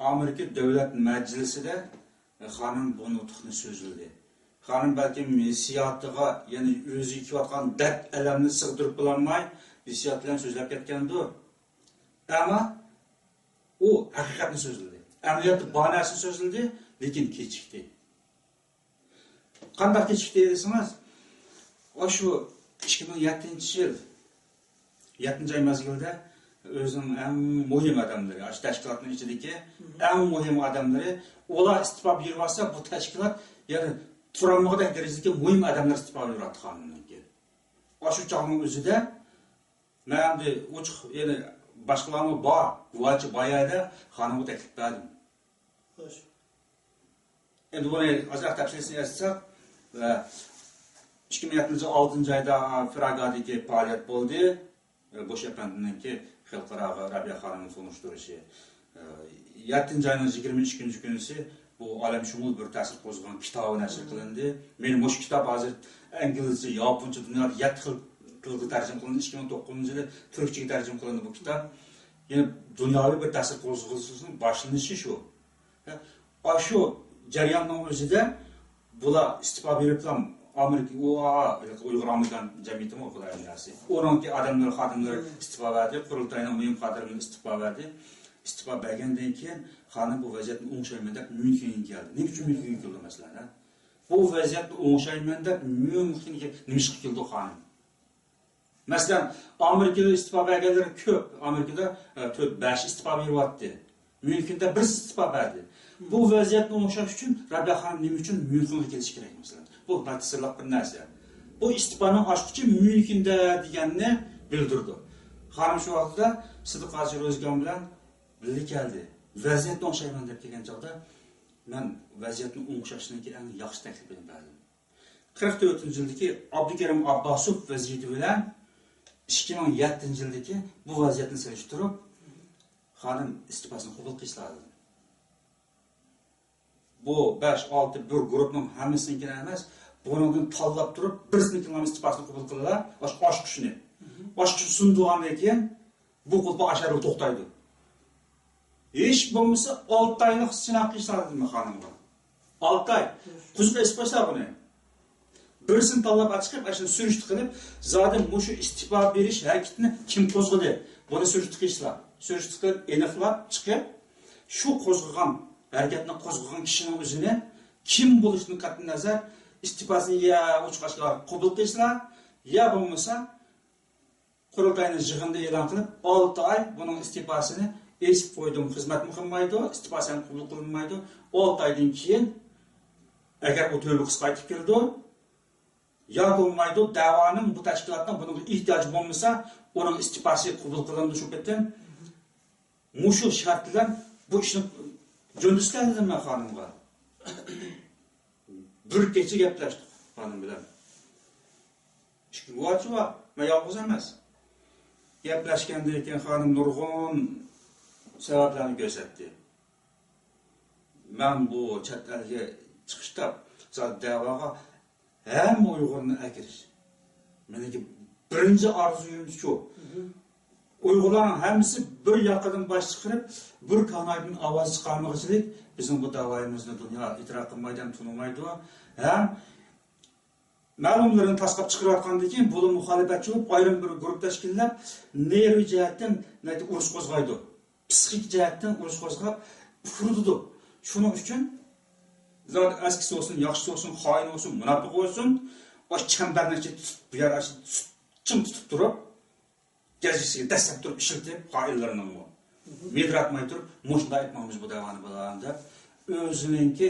ئامېرىكا دۆلەت مەجلىسىدە، ئە، خانىم بۇ نۇتۇقنى سۆزلىدى. خانىم بەلكىم ھېسسىياتىغا، يەنى ئۆزىگە كېلىۋاتقان دەرد-ئەلەمنى سىغدۇرۇپ بولالماي، ھېسسىيات بىلەن سۆزلەپ كەتكەندۇ. ئەمما ئۇ ھەقىقەتنى سۆزلىدى. ئەمەلىيەتتە بار نەرسىنى سۆزلىدى، لېكىن كېچىكتى. قانداق كېچىكتى دېسىڭىز، ئاشۇ ئىككى مىڭ يەتتىنچى يىل، يەتتىنچى ئاي مەزگىلىدە ئۆزىنىڭ ئەڭ مۇھىم ئادەملىرى، ئاشۇ تەشكىلاتنىڭ ئىچىدىكى ئەڭ مۇھىم ئادەملىرى، ئۇلار ئىستېپا بېرىۋاتسا، بۇ تەشكىلات يەنە تۇرالمىغۇدەك دەرىجىدىكى مۇھىم ئادەملەر ئىستېپا بېرىۋاتىدۇ خانىمنىڭكى. ئاشۇ چاغنىڭ ئۆزىدە مەن ئەمدى ئوچۇق، يەنە باشقىلارمۇ بار، گۇۋاچى بار يەردە خانىمغا تەكلىپ بەردىم. خوش. ئەمدى بۇنى ئازراق تەپسىلىي ئېيتساق، ئىككى مىڭ يەتتىنچى يىل ئالتىنچى ئايدا پراگادىكى پائالىيەت بولدى. بوش ئەپەندىنىڭكى خەلقئاراغا رەبىيە خانىمنى تونۇشتۇرۇشى. يەتتىنچى ئاينىڭ يىگىرمە ئىككىنچى كۈنىسى بۇ ئالەمشۇمۇل بىر تەسىر قوزغىغان كىتابى نەشر قىلىندى. مېنىڭ مۇشۇ كىتاب ھازىر ئىنگلىزچە، ياپونچە، دۇنيادا يەتتە خىل تىلغا تەرجىمە قىلىندى. ئىككى مىڭ توققۇزىنچى يىلى تۈركچىگە تەرجىمە قىلىندى بۇ كىتاب. يەنە دۇنياۋى بىر تەسىر قوزغىلىشنىڭ باشلىنىشى شۇ. ئاشۇ جەرياننىڭ ئۆزىدە بۇلار ئىستېپا بېرىپلا ئامېرىكا، ئۇ ئا ئا، ئۇيغۇر ئامېرىكان جەمئىيىتىمۇ خۇدايىم يارسى. ئۇنىڭكى ئادەملىرى، خادىملىرى ئىستېپا بەردى، قۇرۇلتاينىڭ مۇھىم كادىرلىرى ئىستېپا بەردى. ئىستېپا بەرگەندىن كېيىن خانىم بۇ ۋەزىيەتنى ئوڭشايمەن دەپ ميۇنخېنگە كەلدى. نېمە ئۈچۈن ميۇنخېنگە كېلىدۇ مەسىلەن، ھە؟ بۇ ۋەزىيەتنى ئوڭشايمەن دەپ ميۇنخېنگە نېمىشقا كېلىدۇ خانىم؟ مەسىلەن، ئامېرىكىدا ئىستېپا بەرگەنلەر كۆپ. ئامېرىكىدا، ئە، تۆت، بەش ئىستېپا بېرىۋاتتى. ميۇنخېندا بىرسى ئىستېپا بەردى. بۇ ۋەزىيەتنى ئوڭشاش ئۈچۈن رەبىيە خانىم نېمە ئۈچۈن ميۇنخېنغا كېلىشى كېرەك، مەسىلەن؟ بۇ ناھايىتى سىرلىق بىر نەرسە. بۇ ئىستېپانىڭ ئاچقۇچى ميۇنخېندا دېگەننى بىلدۈرىدۇ. خانىم شۇ ۋاقىتتا سىدىق ھاجى روزىگان بىلەن بىللە كەلدى. ۋەزىيەتنى ئوڭشايمەن دەپ كەلگەن چاغدا، مەن ۋەزىيەتنى ئوڭشاشنىڭكى ئەڭ ياخشى تەكلىپىنى بەردىم. قىرىق تۆتىنچى يىلدىكى ئابدۇكېرىم ئابباسوف ۋەزىيىتى بىلەن ئىككى مىڭ يەتتىنچى يىلدىكى بۇ ۋەزىيەتنى سېلىشتۇرۇپ، خانىم ئىستېپاسىنى قوبۇل قىلىشلار دېدىم. بۇ بەش، ئالتە، بىر گۇرۇپنىڭ ھەممىسىنىڭكىنى ئەمەس، بۇنىڭدىن تاللاپ تۇرۇپ، بىرسىنىڭكىلا ئىستېپاسىنى قوبۇل قىلىلا، ئاچ-، ئاچقۇچنى. ئاچقۇچنى سۇندۇرغاندىن كېيىن، بۇ قۇلپا ئاشۇ يەردە توختايدۇ. ھېچ بولمىسا ئالتە ئايلىق سىناق قىلىشلار دېدىم خانىمغا. ئالتە ئاي. قىزىق ئېسىپ قويسىلار بۇنى. بىرسىنى تاللاپ ئاچىقىپ، ئاشۇنى سۈرۈشتە قىلىپ، زادى مۇشۇ ئىستېپا بېرىش ھەرىكىتىنى كىم قوزغىدى؟ بۇنى سۈرۈشتە قىلىشلار. سۈرۈشتە قىلىپ، ئېنىقلاپ چىقىپ، شۇ قوزغىغان، ھەرىكەتنى قوزغىغان كىشىنىڭ ئۆزىنى كىم بولۇشىدىن قەتئىينەزەر، ئىستېپاسىنى يا ئوچۇق ئاشكارا قوبۇل قىلىشلار، يا بولمىسا، قۇرۇلتاينى يىغىندا ئېلان قىلىپ، ئالتە ئاي بۇنىڭ ئىستېپاسىنى ئېسىپ قويدۇم، خىزمەتمۇ قىلمايدۇ، ئىستېپاسى ھەم قوبۇل قىلىنمايدۇ. ئالتە ئايدىن كېيىن، ئەگەر ئۇ تۆۋە قىسىپ قايتىپ كېلىدۇ، ياكى بولمايدۇ، دەۋانىڭ، بۇ تەشكىلاتنىڭ بۇنىڭغا ئېھتىياجى بولمىسا، ئۇنىڭ ئىستېپاسى قوبۇل قىلىنىدۇ شۇ قېتىم. مۇشۇ شەرت بىلەن بۇ ئىشنى جۆندىسىلەر دېدىم مەن خانىمغا. بىر كېچە گەپلەشتۇق خانىم بىلەن. ئىككى گۇۋاچى بار. مەن يالغۇز ئەمەس. گەپلەشكەندىن كېيىن خانىم نۇرغۇن سەۋەبلەرنى كۆرسەتتى. مەن بۇ چەت ئەلگە چىقىشتا زادى دەۋاغا ھەممە ئۇيغۇرنى ئەكىرىش مېنىڭكى بىرىنچى ئارزۇيۇم شۇ. ئۇيغۇرلارنىڭ ھەممىسى بىر ياقىدىن باش چىقىرىپ، بىر كانايدىن ئاۋاز چىقارمىغۇچىلىك بىزنىڭ بۇ داۋايىمىزنى دۇنيا ئېتىراپ قىلمايدۇ ھەم تونۇمايدۇ. ھەم مەلۇملىرىنى تاسلاپ چىقىرىۋاتقاندىن كېيىن، بۇلار مۇخالىپەتچى بولۇپ، ئايرىم بىر گۇرۇپ تەشكىللەپ، نېرۋا جەھەتتىن نەدە ئۇرۇش قوزغايدۇ. پسىخىك جەھەتتىن ئۇرۇش قوزغاپ، پۇرىتىدۇ. شۇنىڭ ئۈچۈن زادى ئەسكىسى بولسۇن، ياخشىسى بولسۇن، خائىنى بولسۇن، مۇناپىقى بولسۇن، ئاشۇ چەمبەرنىڭ ئىچىدە تۇتۇپ، بۇ يەر ئاشۇ چىڭ تۇتۇپ تۇرۇپ، گەجگىسىگە دەسسەپ تۇرۇپ ئىشلىتىپ، خائىنلىرىنىڭمۇ مىدىراتماي تۇرۇپ، مۇشۇنداق ئېيتماقچى بۇ دەۋانى بۇلار دەپ، ئۆزىنىڭكى،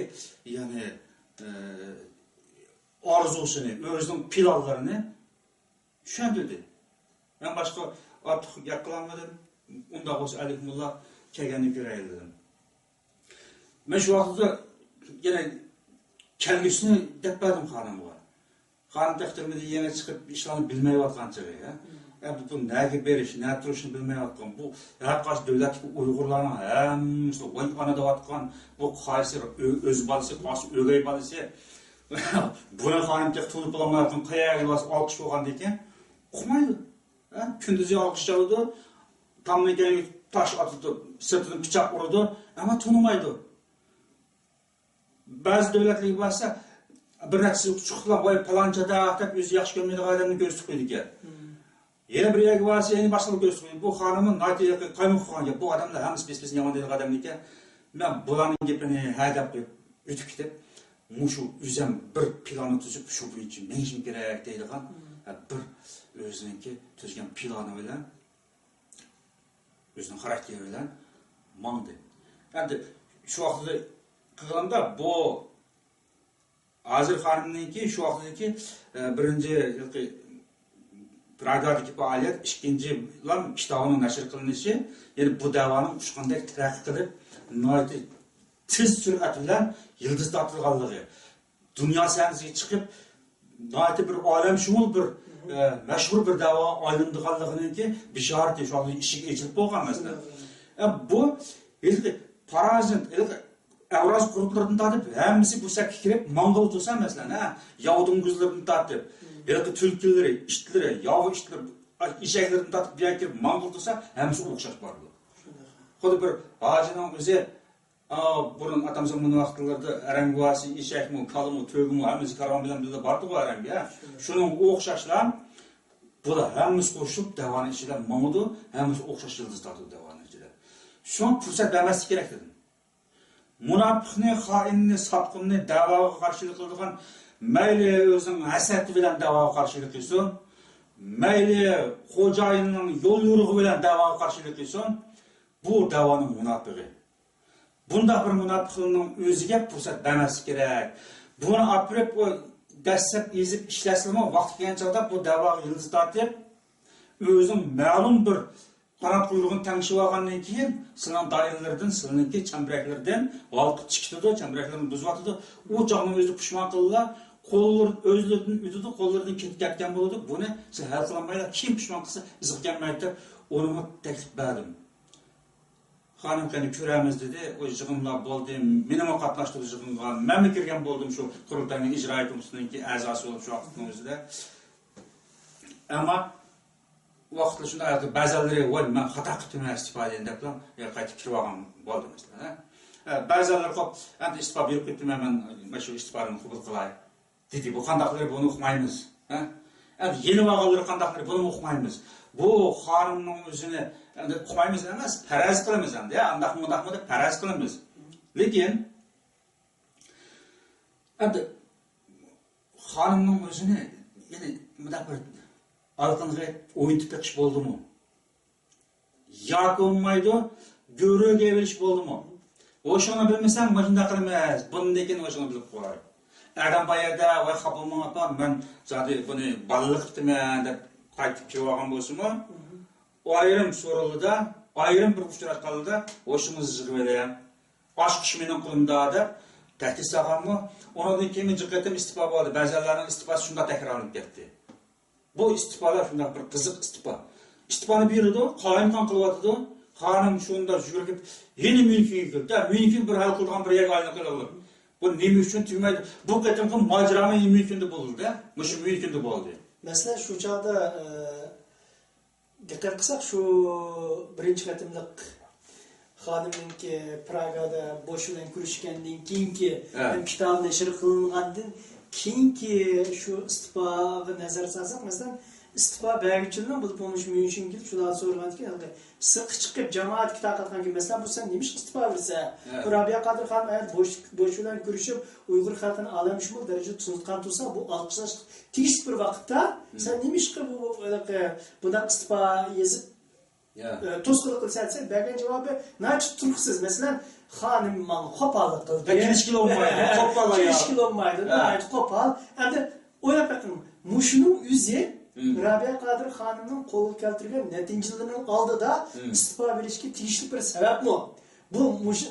يەنى، ئە، ئارزۇسىنى، ئۆزىنىڭ پىلانلىرىنى چۈشەندۈردى. مەن باشقا ئارتۇق گەپ قىلالمىدىم. ئۇنداق بولسا، ئەلىكۇمۇللا كەلگەندە كۆرەيلى دېدىم. مەن شۇ ۋاقىتتا يەنە كەلگۈسىنى دەپ بەردىم خانىمغا. خانىم تەقدىرىمىدە يەنە چىقىپ ئىشلارنى بىلمەيۋاتقان چېغى، ھە؟ ئەمدى بۇ نەگە بېرىش، نە تۇرۇشنى بىلمەيۋاتقان. بۇ ھەر قايسى دۆلەتتىكى ئۇيغۇرلارنىڭ ھەممىسى ۋاي ئانا دەۋاتقان، بۇ قايسى ئۆ-، ئۆز بالىسى، قايسى ئۆگەي بالىسى. بۇنى خانىم تېخى تونۇپ بولالمايۋاتقان، قەيەرگە بارسا ئالقىش بولغاندىكىن، ئۇقمايدۇ. ھە؟ كۈندۈزى ئالقىش چالىدۇ، تامدىن كېيىن تاش ئاتىدۇ، سىرتىدىن پىچاق ئۇرىدۇ، ئەمما تونۇمايدۇ. بەزى دۆلەتلەرگە بارسا، بىر نەچچىسى ئۇچۇقلار، ۋاي، پالانچە دەپ ئۆزى ياخشى كۆرمەيدىغان ئادەمنى كۆرسىتىپ قويىدىكەن. يەنە بىر يەرگە بارسا، يەنە باشقىلار كۆرسىتىپ قويىدۇ. بۇ خانىممۇ ناھايىتى قايمۇق قىلغان گەپ. بۇ ئادەملەر ھەممىسى بىز-بىزنى يامان دەيدىغان ئادەمدىكەن. مەن بۇلارنىڭ گېپىنى ھە دەپ قويۇپ ئۆتۈپ كېتىپ، مۇشۇ ئۆزۈم بىر پىلاننى تۈزۈپ، شۇ بويىچە مېڭىشىم كېرەك دەيدىغان، ھە، بىر ئۆزىنىڭكى تۈزگەن پىلانى بىلەن ئۆزىنىڭ خاراكتېرى بىلەن ماڭدى. ئەمدى شۇ ۋاقىتتا قىلغاندا بۇ ھازىر خانىمنىڭكى شۇ ۋاقىتتىكى، ئە، بىرىنچى ھېلىقى پراگادىكى پائالىيەت، ئىككىنچى كىتابىنىڭ نەشر قىلىنىشى، يەنى بۇ دەۋانىڭ ئۇچقاندەك تەرەققىي قىلىپ، ناھايىتى تېز سۈرئەت بىلەن يىلتىز تارتىدىغانلىقى، دۇنيا سەھنىسىگە چىقىپ، ناھايىتى بىر ئالەمشۇمۇل بىر، ئە، مەشھۇر بىر دەۋاغا ئايلىنىدىغانلىقىنىڭكى بېشارىتى، شۇ ۋاقىتتا ئىشىك ئېچىلىپ بولغان مەسىلەن. ئە، بۇ ھېلىقى پارازىت، ھېلىقى ئەۋراز قۇرۇقلىرىدىن تارتىپ، ھەممىسى بۇ سەپكە كىرىپ ماڭغىلى تۇرسا، مەسىلەن، ھە، ياۋا دوڭگۇزلىرىدىن تارتىپ، ھېلىقى تۈلكىلىرى، ئىتلىرى، ياۋا ئىتلىرى، ئېشەكلىرىدىن تارتىپ بۇ يەرگە كىرىپ ماڭغىلى تۇرسا، ھەممىسى ئوخشاش بارىدۇ. خۇددى بىر ھاجىنىڭ ئۆزى، ئا، بۇرۇن ئاتامزاماننىڭ ۋاقىتلىرىدا ئەرەنگە بارسا، ئېشەكمۇ، كالىمۇ، تۆگىمۇ، ھەممىسى كارۋان بىلەن بىللە باردىغۇ ئەرەنگە. شۇنىڭغا ئوخشاشلا، بۇلار ھەممىسى قوشۇلۇپ دەۋانىڭ ئىچىدە ماڭىدۇ، ھەممىسى ئوخشاش يىلتىز تارتىدۇ دەۋانىڭ ئىچىدە. شۇڭا پۇرسەت بەرمەسلىك كېرەك دېدىم. مۇناپىقنى، خائىننى، ساتقىننى دەۋاغا قارشىلىق قىلىدىغان، مەيلى ئۆزىنىڭ ھەسەتى بىلەن دەۋاغا قارشىلىق قىلسۇن، مەيلى خوجايىنىنىڭ يول يورۇقى بىلەن دەۋاغا قارشىلىق قىلسۇن، بۇ دەۋانىڭ مۇناپىقى. بۇنداق بىر مۇناپىقلارنىڭ ئۆزىگە پۇرسەت بەرمەسلىك كېرەك. بۇنى ئاپىرىپ، ئۇ دەسسەپ ئېزىپ ئىشلەتسىلىمۇ، ۋاقتى كەلگەن چاغدا بۇ دەۋاغا يىلتىز تارتىپ، ئۆزىنىڭ مەلۇم بىر قانات قۇيرۇقىنى تەڭشىۋالغاندىن كېيىن، سىلىنىڭ دائىرىلىرىدىن، سىلىنىڭكى چەمبىرەكلىرىدىن ھالقىپ چىقىۋېتىدۇ، چەمبىرەكلىرىنى بۇزۇۋاتىدۇ. ئۇ چاغنىڭ ئۆزىدە پۇشمان قىلىدىلا، قوللىرى ئۆزلىرىدىن ئۆتىدۇ، قوللىرىدىن كېتىپ كەتكەن بولىدۇ. بۇنى سىز ھەل قىلالمايلا، كېيىن پۇشمان قىلسا ئىزىغا كەلمەيدۇ دەپ ئۇنىڭغا تەكلىپ بەردىم. خانىم قېنى كۆرەرمىز دېدى. ئۇ يىغىنلار بولدى. مېنىمۇ قاتناشتۇردى يىغىنغا. مەنمۇ كىرگەن بولدۇم شۇ قۇرۇلتاينىڭ ئىجرائىيە كومىتېتىنىڭكى ئەزاسى بولۇپ شۇ ۋاقىتنىڭ ئۆزىدە. ئەمما ۋاقىتلا شۇنداق بەزەنلىرى، ۋاي، مەن خاتا قىپتىمەن ئىستېپا دېگەن دەپلا قايتىپ كىرىۋالغان بولدى مەسىلەن. ھە، بەزەنلىرى قوپ، ئەمدى ئىستېپا بېرىپ كېتىمەن، مەن مانا شۇ ئىستېپانى قوبۇل قىلاي دېدى. بۇ قانداقلىرى، بۇنى ئۇقمايمىز. ھە؟ ئەمدى يېنىۋالغانلىرى قانداقلىرى، بۇنىمۇ ئۇقمايمىز. بۇ خانىمنىڭ ئۆزىنى ئەمدى ئۇقمايمىز ئەمەس، پەرەز قىلىمىز ئەمدى. ئانداقمۇ، مۇنداقمۇ دەپ پەرەز قىلىمىز. لېكىن ئەمدى خانىمنىڭ ئۆزىنى، يەنى، مۇنداق بىر ئالىقىنىغا ئوينىتىپ بېقىش بولدىمۇ؟ ياكى بولمايدۇ، گۆرۈگە ئېلىش بولدىمۇ؟ ھوشۇڭنى بىلمىسەڭ، مۇشۇنداق قىلىمىز، بۇندىن كېيىن ھوشۇڭنى بىلىپ قوي. ئادەم بار يەردە، ۋاي، خاپا بولماڭ، ئاپا، مەن زادى بۇنى بالىلىق قىپتىمەن دەپ قايتىپ كېلىۋالغان بولسىمۇ، ئايرىم سورۇنلىرىدا، ئايرىم بىر ئۇچراشقانلىرىدا، ھوشىڭىزنى يىغىۋېلىڭ، ئاچقۇچ مېنىڭ قولۇمدا دەپ تەھدىت سالغانمۇ؟ ئۇنىڭدىن كېيىن جىق قېتىم ئىستېپا بولدى. بەزىلەرنىڭ ئىستېپاسى شۇنداق تەكرارلىنىپ كەتتى. بۇ ئىستىپالار شۇنداق بىر قىزىق ئىستىپا. ئىستىپانى بېرىدۇ، قالايمىقان قىلىۋاتىدۇ. خانىم شۇنداق يۈگۈرۈپ، يەنە ميۇنخېنگە كېلىدۇ. ميۇنخېن بىر ھەل قىلىدىغان بىر يەرگە ئايلىنىپ قېلىدۇ. بۇ نېمە ئۈچۈن تۈگىمەيدۇ؟ بۇ قېتىمقى ماجىرامۇ ميۇنخېندا بولدى-دە. مۇشۇ ميۇنخېندا بولدى. مەسىلەن، شۇ چاغدا، ئە، دىققەت قىلساق، شۇ بىرىنچى قېتىملىق خانىمنىڭكى پراگادا بوش بىلەن كۆرۈشكەندىن كېيىنكى ھە. ھەم كىتابى نەشر قىلىنغاندىن كېيىنكى شۇ ئىستىپاغا نەزەر سالساق، مەسىلەن، ئىستىپا بەرگۈچىنىڭ بۇ پومۇش ميۇنشېنگە كېلىپ شۇلارنى سورىغاندىن كېيىن، ھېلىقى سىرتقا چىقىپ جامائەتكە تارقاتقان كېيىن، مەسىلەن، بۇ سەن نېمىشقا ئىستىپا بېرىسەن؟ ھە. بۇ رابىيە قادىر خانىم ئەگەر بوش، بوش بىلەن كۆرۈشۈپ، ئۇيغۇر خەلقىنى ئالەمشۇمۇل دەرىجىدە تونۇتقان تۇرسا، بۇ ئالقىشلاشقا تېگىشلىك بىر ۋاقىتتا، مم. سەن نېمىشقا بۇ، بۇ، ھېلىقى بۇنداق ئىستىپا يېزىپ، يا. ئە، توسقۇنلۇق قىلىسەن دېسە، بەرگەن جاۋابى ناھايىتى تۇيۇقسىز. مەسىلەن، خانىم ماڭا قوپاللىق قىلدى. يا، كېلىشكىلى بولمايدۇ. قوپال ئايال. كېلىشكىلى بولمايدۇ. يا. ناھايىتى قوپال. ئەمدى ئويلاپ بېقىڭ، مۇشۇنىڭ ئۆزى مم. رابىيە قادىر خانىمنىڭ قولغا كەلتۈرگەن نەتىجىلىرىنىڭ ئالدىدا مم. ئىستىپا بېرىشكە تېگىشلىك بىر سەۋەبمۇ؟ بۇ مۇشۇ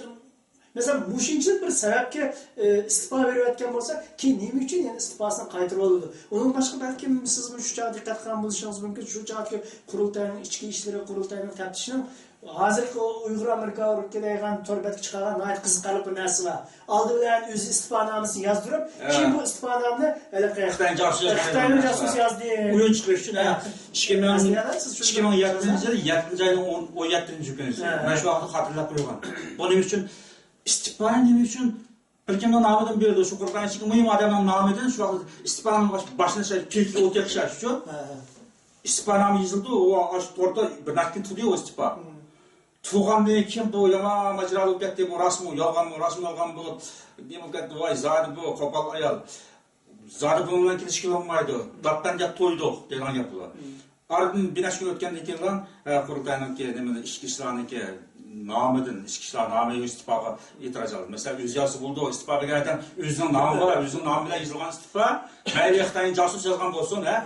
مەسىلەن، مۇشۇنچىلىك بىر سەۋەبكە، ئى، ئىستىپا بېرىۋەتكەن بولسا، كېيىن نېمە ئۈچۈن يەنە ئىستىپاسىنى قايتۇرۇۋالىدۇ؟ ئۇنىڭ باشقا، بەلكىم سىزمۇ شۇ چاغدا دىققەت قىلغان بولۇشىڭىز مۇمكىن، شۇ چاغدىكى قۇرۇلتاينىڭ ئىچكى ئىشلىرى، قۇرۇلتاينىڭ تەپتىشىنىڭ ھازىرقى ئۇيغۇر ئامېرىكا ئۇرۇپ كېلىدىغان تور بەتكە چىقارغان ناھايىتى قىزىقارلىق بىر نەرسە بار. ئالدى بىلەن ئۆزى ئىستىپانامىسىنى يازدۇرۇپ، ھە. كېيىن بۇ ئىستىپانامنى ھېلىقى خىتاينىڭ جاسۇسى يازدى. خىتاينىڭ جاسۇسى يازدى. ئويۇن چىقىرىش ئۈچۈن، ھە. ھە. ئىككى مىڭ، ئەسلىدە سىز شۇنى ئىككى مىڭ يەتتىنچى يىل يەتتىنچى ئاينىڭ ئون، ئون يەتتىنچى كۈنى. ھە. مەن شۇ ۋاقىتتا خاتىرىلەپ قويغان. بۇ نېمە ئۈچۈن؟ ئىستىپا نېمە ئۈچۈن؟ بىر كىمنىڭ نامىدىن بېرىلىدۇ، شۇ قۇرۇلتاينىڭ ئىچىدىكى مۇھىم ئادەمنىڭ نامىدىن شۇ ۋاقىتتا ئىستىپانىڭ باش-، باشلىنىش، پىلكىگە ئوت يېقىش ئۈچۈن ھە، ھە. ئىستىپا نامى يېزىلىدۇ، ئۇ ئاشۇ توردا بىر نەچچە كۈن تۇردى ئۇ ئىستىپا. مم. تۇرغاندىن كېيىن بۇ يامان ماجىرا بولۇپ كەتتى، بۇ راستمۇ، يالغانمۇ، راستمۇ، يالغانمۇ بولۇپ، نېمە بولۇپ كەتتى، ۋاي، زادى بۇ قوپال ئايال. زادى بۇنىڭ بىلەن كېلىشكىلى بولمايدۇ. داپ-پەندەپ تويدۇق دەيدىغان گەپ بۇلار. مم. ئارىدىن بىر نەچچە كۈن ئۆتكەندىن كېيىنلا، ئە، قۇرۇلتاينىڭكى، نېمىدە، ئىچكى ئىشلارنىڭكى نامىدىن، ئىچكى ئىشلار نامى ئىستىپاغا ئېتىراز يازدى. مەسىلەن، ئۆزى يازسا بولىدۇ، ئىستىپا بەرگەن ئادەم ئۆزىنىڭ نامى بار، ئۆزىنىڭ نامى بىلەن يېزىلغان ئىستىپا، مەيلى خىتاينىڭ جاسۇس يازغان بولسۇن، ھە،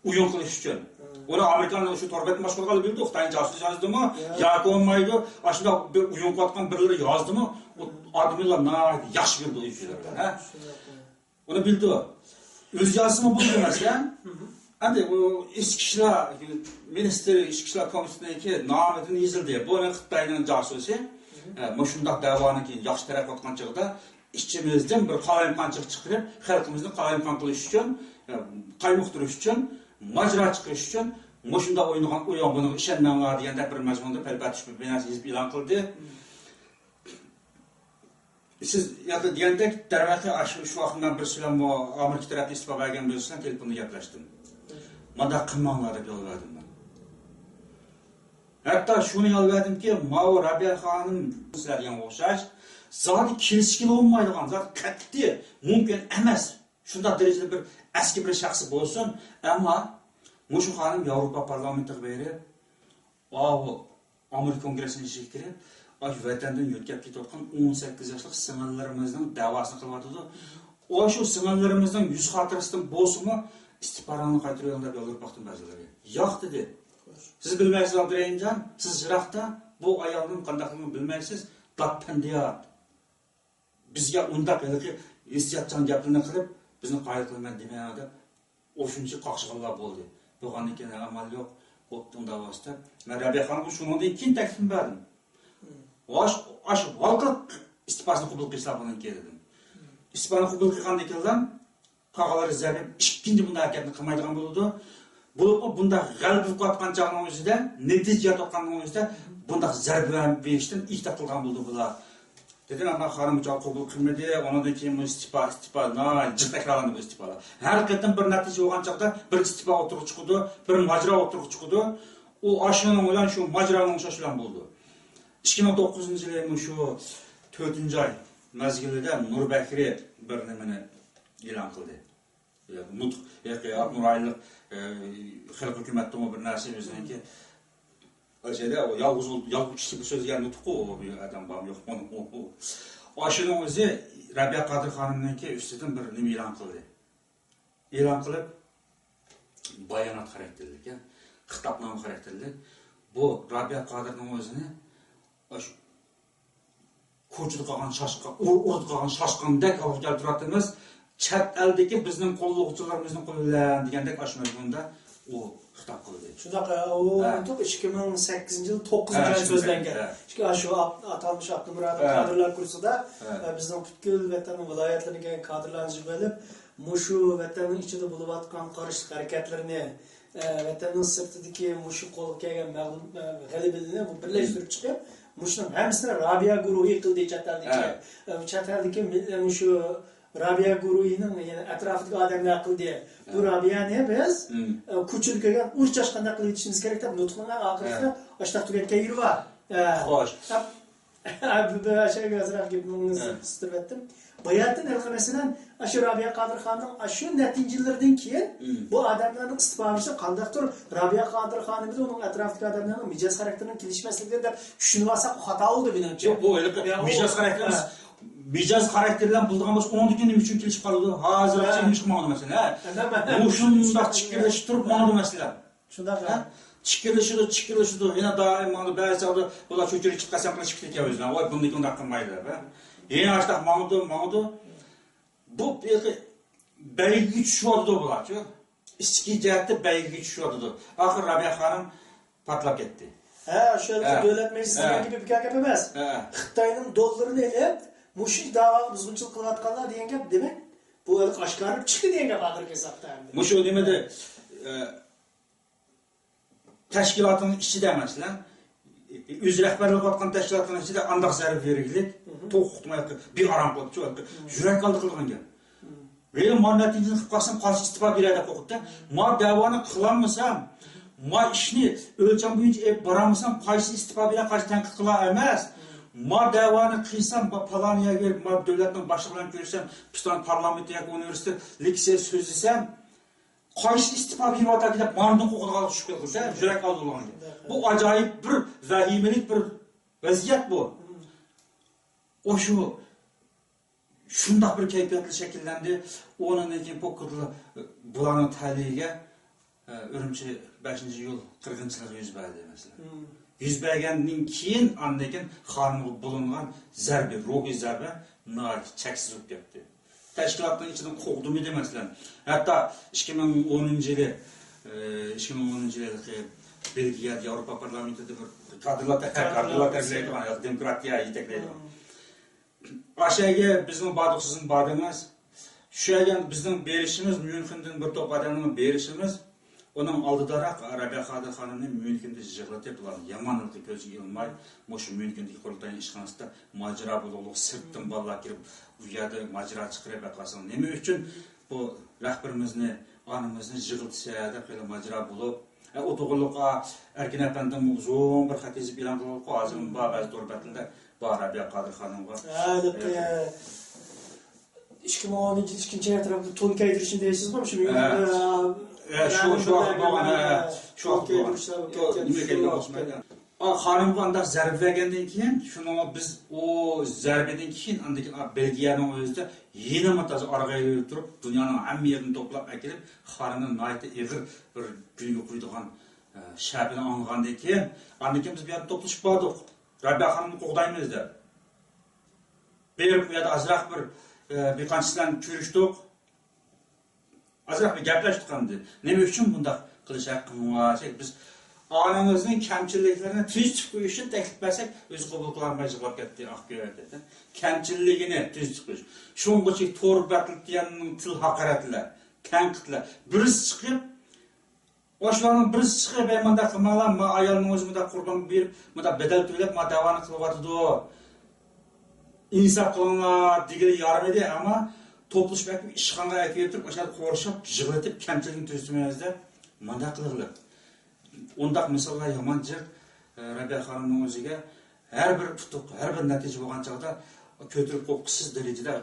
ئويۇن قىلىش ئۈچۈن. ئۇنى ئامېرىكانىڭ شۇ تور بەتنى باشقۇرغانلار بىلىدۇ، خىتاينىڭ جاسۇس يازدىمۇ ياكى بولمايدۇ، ئاشۇنداق بىر ئويۇن قىلىۋاتقان بىرلىرى يازدىمۇ، ئۇ ئادمىنلار ناھايىتى ياخشى بىلىدۇ ئۆزلىرى، ھە. ئۇنى بىلىدۇ. ئۆزى يازسىمۇ بولىدۇ مەسىلەن. ئەمدى ئۇ ئىچكى ئىشلار مىنىستىرى، ئىچكى ئىشلار كومىتېتىنىڭكى نامىدىن يېزىلدى. بۇ خىتاينىڭ جاسۇسى. ئە، مۇشۇنداق دەۋانىڭ كېيىن ياخشى تەرەققىي قىلىۋاتقان چېغىدا ئىچىمىزدىن بىر قالايمىقانچىلىق چىقىرىپ، خەلقىمىزنى قالايمىقان قىلىش ئۈچۈن، ئە، قايمۇقتۇرۇش ئۈچۈن، ماجىرا چىقىرىش ئۈچۈن مۇشۇنداق ئوينىغان ئويۇن، بۇنىڭغا ئىشەنمەڭلار دېگەندەك بىر مەزمۇندا پەلپەتىش بىر نەرسە يېزىپ ئېلان قىلدى. سىز ياقى دېگەندەك، دەرۋەقە، ئاشۇ، شۇ ۋاقىتتا مەن بىرسى بىلەنمۇ ئامېرىكا تەرەپتىن ئىستېپا بەرگەن بىرسى بىلەن تېلېفوندا گەپلەشتىم. مانداق قىلماڭلار دەپ يالۋۇردۇم مەن. ھەتتا شۇنى يالۋۇردۇمكى، ماۋۇ رابىيە خانىم سىلەر دېگەنگە ئوخشاش، زادى كېلىشكىلى بولمايدىغان، زادى قەتئىي مۇمكىن ئەمەس. شۇنداق دەرىجىدە بىر ئەسكى بىر شەخس بولسۇن، ئەمما مۇشۇ خانىم ياۋروپا پارلامېنتىغا بېرىپ، ئاۋۇ ئامېرىكا كونگرېسسىنىڭ ئىچىگە كىرىپ، ئاشۇ ۋەتەندىن يۆتكەپ كېتىۋاتقان ئون سەككىز ياشلىق سىڭىللىرىمىزنىڭ دەۋاسىنى قىلىۋاتىدۇ. ئاشۇ سىڭىللىرىمىزنىڭ يۈز خاتىرىسىدىن بولسىمۇ، ئىستېپانىڭنى قايتۇرۇۋېلىڭ دەپ يالۋۇرۇپ باقتىم بەزىلىرىگە. ياق دېدى. سىز بىلمەيسىز، ئابدۇرېھىمجان، سىز يىراقتا، بۇ ئايالنىڭ قانداقلىقىنى بىلمەيسىز، داپ پەندىيات. بىزگە ئۇنداق ھېلىقى ھېسسىياتچان گەپلەرنى قىلىپ، بىزنى قايىل قىلىمەن دېمەڭ دەپ، ئوشۇنچە قاقشىغانلار بولدى. بولغاندىن كېيىن ئامال يوق، ئوتتۇڭ داۋاسى دەپ، مەن رەبىيە خانىمغا شۇنىڭدىن كېيىن تەكلىپنى بەردىم. ئاش، ئاش ۋالقىلىق ئىستېپاسىنى قوبۇل قىلسا بۇنىڭ كېيىن دېدىم. ئىستېپانى قوبۇل قىلغاندىن كېيىن قالغانلىرى زەربىم ئىككىنچى بۇنداق ھەرىكەتنى قىلمايدىغان بولىدۇ. بولۇپمۇ بۇنداق غەلىبە قىلىۋاتقان چاغنىڭ ئۆزىدە، نەتىجە يارىتىۋاتقاننىڭ ئۆزىدە بۇنداق زەربە بېرىشتىن ئېھتىيات قىلغان بولىدۇ بۇلار. دېدىم، ئەمما خانىم چاغ قوبۇل قىلمىدى. ئۇنىڭدىن كېيىن بۇ ئىستېپا، ئىستېپا، ناھايىتى جىق تەكرارلاندى بۇ ئىستېپالار. ھەر قېتىم بىر نەتىجە بولغان چاغدا بىر ئىستېپا ئوتتۇرىغا چىقىدۇ، بىر ماجىرا ئوتتۇرىغا چىقىدۇ. ئۇ ئاشۇنىڭ بىلەن شۇ ماجىرانىڭ ئوخشاش بىلەن بولىدۇ. ئىككى مىڭ توققۇزىنچى يىلى مۇشۇ تۆتىنچى ئاي مەزگىلىدە نۇر بەكرى بىر نېمىنى ئېلان قىلدى. نۇتۇق، ياكى ئاپتونوم رايونلۇق، ئە، خەلق ھۆكۈمەتتىمۇ بىر نەرسە ئۆزىنىڭكى، ئەسلىدە ئۇ يالغۇز، يالغۇز كىشىلىك سۆزلىگەن نۇتۇققۇ، ئۇ بىر ئادەم بارمۇ يوقمۇ؟ ئۇ، ئۇ. ئاشۇنىڭ ئۆزى رەبىيە قادىر خانىمنىڭكى ئۈستىدىن بىر نېمە ئېلان قىلدى. ئېلان قىلىپ، بايانات خاراكتېرلىك، يا، خىتابنامە خاراكتېرلىك. بۇ رابىيە قادىرنىڭ ئۆزىنى ئاشۇ كوچىدا قالغان شاشقان، ئۇر-، ئۇرۇدا قالغان شاشقاندەك ھالغا كەلتۈرۈۋاتىمىز. چەت ئەلدىكى بىزنىڭ قوللىغۇچىلىرىمىزنىڭ قولى بىلەن دېگەندەك ئاشۇ مەزمۇندا ئۇ خىتاب قىلدى. شۇنداق، ئۇ ھە. ئىككى مىڭ سەككىزىنچى يىل توققۇزىنچى ھە، ئايدا شۇ سۆزلەنگەن. ھە. ئىككى، شۇ ئات-، ئاتالمىش ئاپتونوم رايونلۇق ھە. كادىرلار كۇرسىدا، ھە. بىزنىڭ پۈتكۈل ۋەتەننىڭ ۋىلايەتلىرىدىن كەلگەن كادىرلارنى يىغىۋېلىپ، مۇشۇ ۋەتەننىڭ ئىچىدە بولۇۋاتقان قارشىلىق ھەرىكەتلىرىنى، ۋەتەننىڭ سىرتىدىكى مۇشۇ قولغا كەلگەن مەغلۇ-، غەلىبىلىرىنى بىرلەشتۈرۈپ چىقىپ، مۇشۇنىڭ ھەممىسىنى رابىيە گۇرۇھى قىلدى چەت ئەلدىكى. ھە. چەت ئەلدىكى مىل-، مۇشۇ رابىيە گۇرۇھىنىڭ يەنە ئەتراپىدىكى ئادەملەر قىلدى. بۇ ھە. رابىيەنى بىز، مم. ئە، كوچىدا كۆرگەن ئۇرۇش چاچقاندەك قىلىپ يېتىشىمىز كېرەك دەپ نۇتۇقنىڭ ئاخىرىسىدا ھە. ئاشۇنداق تۈگەتكەن يېرى بار. ئە، خوش. ئە، ئە، بۇ، بۇ ئاشۇ ئازراق گېپىڭىزنى ھە. قىستۇرۇپ ئۆتتۈم. باياتىن ھېلىقى مەسىلەن، ئاشۇ رابىيە قادىر خانىمنىڭ ئاشۇ نەتىجىلىرىدىن كېيىن مم. بۇ ئادەملەرنىڭ ئىستېپا بېرىشى قانداقتۇر رابىيە قادىر خانىم بىلەن ئۇنىڭ ئەتراپىدىكى ئادەملەرنىڭ مىجەز خاراكتېرىنىڭ كېلىشمەسلىكلىرى دەپ چۈشىنىۋالساق خاتا بولىدۇ مېنىڭچە. يوق، بۇ ھېلىقى يا، ئۇ مىجەز خاراكتېرىمىز ھە. مىجەز خاراكتېرى بىلەن بولىدىغان بولسا، ئۇنىڭدىن كېيىن نېمە ئۈچۈن كېلىشىپ قالىدۇ؟ ھازىرغىچە ھە. نېمە ئىش قىلماڭدۇ مەسىلەن، ھە؟ ھە، مەن، مەن، مۇشۇنداق چىقىرىشىپ تۇرۇپ ماڭىدۇ مەسىلەن. شۇنداق، ھە؟ ھە؟ چىقىرىشىدۇ، چىقىرىشىدۇ. يەنە دائىم ماڭىدۇ. بەزى چاغدا بۇلار چۆچۈرە ئىچىپ قەسەم قىلىشىپ كېتىدىكەن ئۆزىنى. ۋاي، بۇندىن كېيىن ئۇنداق قىلمايلى دەپ، ھە؟ يەنە ئاشۇنداق ماڭىدۇ، ماڭىدۇ. بۇ بەيگىگە چۈشۈۋاتىدۇ بۇلارچۇ. ئىچكى جەھەتتە بەيگىگە چۈشۈۋاتىدۇ. ئاخىر رابىيە خانىم پارتلاپ كەتتى. ھە، شۇ ھە. دۆلەت مەجلىسى ھە. دېگەن گېپى بىكار گەپ ئەمەس. ھە. خىتاينىڭ دوللىرىنى ئېلىپ، مۇشۇ داۋاغا بۇزغۇنچىلىق قىلىۋاتقانلار دېگەن گەپ، دېمەك، بۇ ھېلىقى ئاشكارىلىنىپ چىقتى دېگەن گەپ ئاخىرقى ھېسابتا ئەمدى. مۇشۇ نېمىدە، ئە، تەشكىلاتنىڭ ئىچىدە، مەسىلەن، ئۆزى رەھبەرلىك قىلىۋاتقان تەشكىلاتنىڭ ئىچىدە ئانداق زەربە بېرىلىپ، مم. توختىماي بىئارام قىلىپ، مم. يۈرەك ئالدى قىلغان گەپ. مم. ھېلى ما نەتىجىنى قىلىپ قالسام، قايسى ئىستېپا بېرەي دەپ قورقۇپتۇ. ما دەۋانى قىلالمىسام، ما ئىشنى ئۆلچەم بويىچە ئېلىپ بارالمىسام، قايسى ئىستېپا بېرەي، قايسى تەنقىد قىلا ئەمەس. مم. ما دەۋانى قىلسام، ما پالان يەرگە بېرىپ، ما دۆلەتنىڭ باشلىقى بىلەن كۆرۈشسەم، پىستان پارلامېنت ياكى ئۇنىۋېرسىتېت لېكسىيە سۆزلىسەم، قايسى ئىستېپا بېرىۋاتاركى دەپ ماندىن قورقىدىغانلىققا چۈشۈپ كەتتىم. يۈرەك ئالدى بولغان گەپ. بۇ ئاجايىپ بىر ۋەھىمىلىك بىر ۋەزىيەت بۇ. مم. ئاشۇ شۇنداق بىر كەيپىياتلا شەكىللەندى. ئۇنىڭدىن كېيىن پوككىدىلا بۇلارنىڭ تەلىيىگە، ئە، ئۈرۈمچى بەشىنچى ئىيۇل قىرغىنچىلىقى يۈز بەردى، مەسىلەن. مم. يۈز بەرگەندىن كېيىن، ئاندىن كېيىن خانىمغا بولۇنغان زەربە، روھىي زەربە ناھايىتى چەكسىز بولۇپ كەتتى. تەشكىلاتنىڭ ئىچىدىن قوغدىمىدى، مەسىلەن. ھەتتا ئىككى مىڭ ئونىنچى يىلى، ئىككى مىڭ ئونىنچى يىلى بېلگىيەدە ياۋروپا پارلامېنتىدا بىر كادىرلار تە-، كادىرلار كادىرلار تەربىيەلەيدىغان، دېموكراتىيە يېتەكلەيدىغان. مم. ئاشۇ يەرگە بىزنىڭ باردۇق، سىزمۇ باردىڭىز. شۇ يەرگە بىزنىڭ بېرىشىمىز، ميۇنخېندىن بىر توپ ئادەمنىڭ بېرىشىمىز، ئۇنىڭ ئالدىداراق رەبىيە قادىر خانىمنى ميۇنخېندا يىغلىتىپ، بۇلارنى يامان ھېلىقى كۆزگە ئىلماي، مۇشۇ ميۇنخېندىكى قۇرۇلتاينىڭ ئىشخانىسىدا ماجىرا بولغۇلۇق، سىرتتىن بالىلار كىرىپ، ئۇ يەردە ماجىرا چىقىرىپ، ۋەقەسىنىڭ نېمە ئۈچۈن بۇ رەھبىرىمىزنى، ئانىمىزنى يىغلىتىسەن دەپ خېلى ماجىرا بولۇپ، ئە، ئۇ توغرىلىق، ئا، ئەركىن ئەپەندىمۇ ئۇزۇن بىر خەت يېزىپ ئېلان قىلغانلىقى، ھازىرمۇ بار بەزى تور بەتلىرىدە بار، رەبىيە قادىر خانىمغا. ھە، ھېلىقى ئە، ئىككى مىڭ ئونىنچى يىل ئىككىنچى ئاي ئەتراپىدا تون كەيدۈرۈشنى دەيسىزغۇ، شۇ ھە. ئە، شۇ، شۇ ۋاقىت بولغان، ھە. شۇ ۋاقىت بولغان. نېمە ئىكەنلىكىنى ئۇقمايمەن. ئا، خانىمغا ئانداق زەربە بەرگەندىن كېيىن، شۇنىڭغا بىز ئۇ زەربىدىن كېيىن، ئاندىن كېيىن، ئا، بېلگىيەنىڭ ئۆزىدە يەنىمۇ تازا ئارىغا ئېلىپ تۇرۇپ، دۇنيانىڭ ھەممە يېرىدىن توپلاپ ئەكېلىپ، خانىمنى ناھايىتى ئېغىر بىر كۈنگە قويىدىغان، ئە، شەپىنى ئاڭلىغاندىن كېيىن، ئاندىن كېيىن بىز بۇ يەردە توپلىشىپ باردۇق. رەبىيە خانىمنى قوغدايمىز دەپ. بېرىپ، ئۇ يەردە ئازراق بىر، ئە، بىر قانچىسى بىلەن كۆرۈشتۇق. ئازراق بىر گەپلەشتۇق ئەمدى. نېمە ئۈچۈن بۇنداق قىلىش ھەققىڭ بار؟ بىز ئانىڭىزنىڭ كەمچىلىكلىرىنى تۈزىتىپ قويۇشنى تەكلىپ بەرسەك، ئۆزى قوبۇل قىلالماي يىغلاپ كەتتى، ئاھ، كۆيۈپ كەتتى. كەمچىلىكىنى تۈزىتىپ قويۇش. شۇنىڭغا چېك تور بەتلىكىنىڭ تىل ھاقارەتلەر، تەنقىدلەر. بىرسى چىقىپ، ئاشۇلارنىڭ بىرسى چىقىپ، ھەي، مۇنداق قىلماڭلار، ما ئايالنىڭ ئۆزى مۇنداق قۇربان بېرىپ، مۇنداق بەدەل تۆلەپ، ما دەۋانى قىلىۋاتىدۇ. ئىنساپ قىلىڭلار دېگىلى يارىمىدى، ئەمما توپلىشىپ ئەكىپ، ئىشخانىغا ئەكىۋېتىپ، ئاشۇ يەردە قورشاپ، يىغلىتىپ، كەمچىلىكنى تۈزىتىمىز دەپ، مۇنداق قىلغىلى. ئۇنداق مىساللار يامان جىق، ئە، رەبىيە خانىمنىڭ ئۆزىگە ھەر بىر ئۇتۇق، ھەر بىر نەتىجە بولغان چاغدا كۆتۈرۈپ قوپقۇسىز دەرىجىدە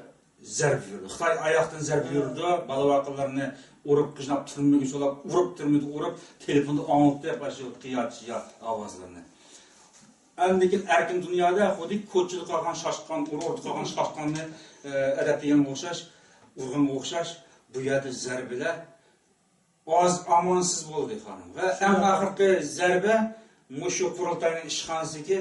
زەربە بېرىدۇ. خىتاي ئاياقتىن زەربە بېرىدۇ، بالا-ۋاقىلارنى ئۇرۇپ، قىيناپ، تۈرمىگە سولاپ، ئۇرۇپ، تۈرمىدە ئۇرۇپ، تېلېفوندا ئاڭلىتىپ، ئاشۇ قىيا-چىيا ئاۋازلىرىنى. ئاندىن كېيىن ئەركىن دۇنيادا خۇددى كوچىدا قالغان شاشقان، ئۇرۇق-ئۇرۇقتا قالغان شاشقاننى، ئە، ئەدەپلىگەنگە ئوخشاش، ئۇرغانغا ئوخشاش، بۇ يەردە زەربىلەر ئاز ئامالسىز بولدى، خانىم. ۋە ئەڭ ئاخىرقى زەربە مۇشۇ قۇرۇلتاينىڭ ئىشخانىسىدىكى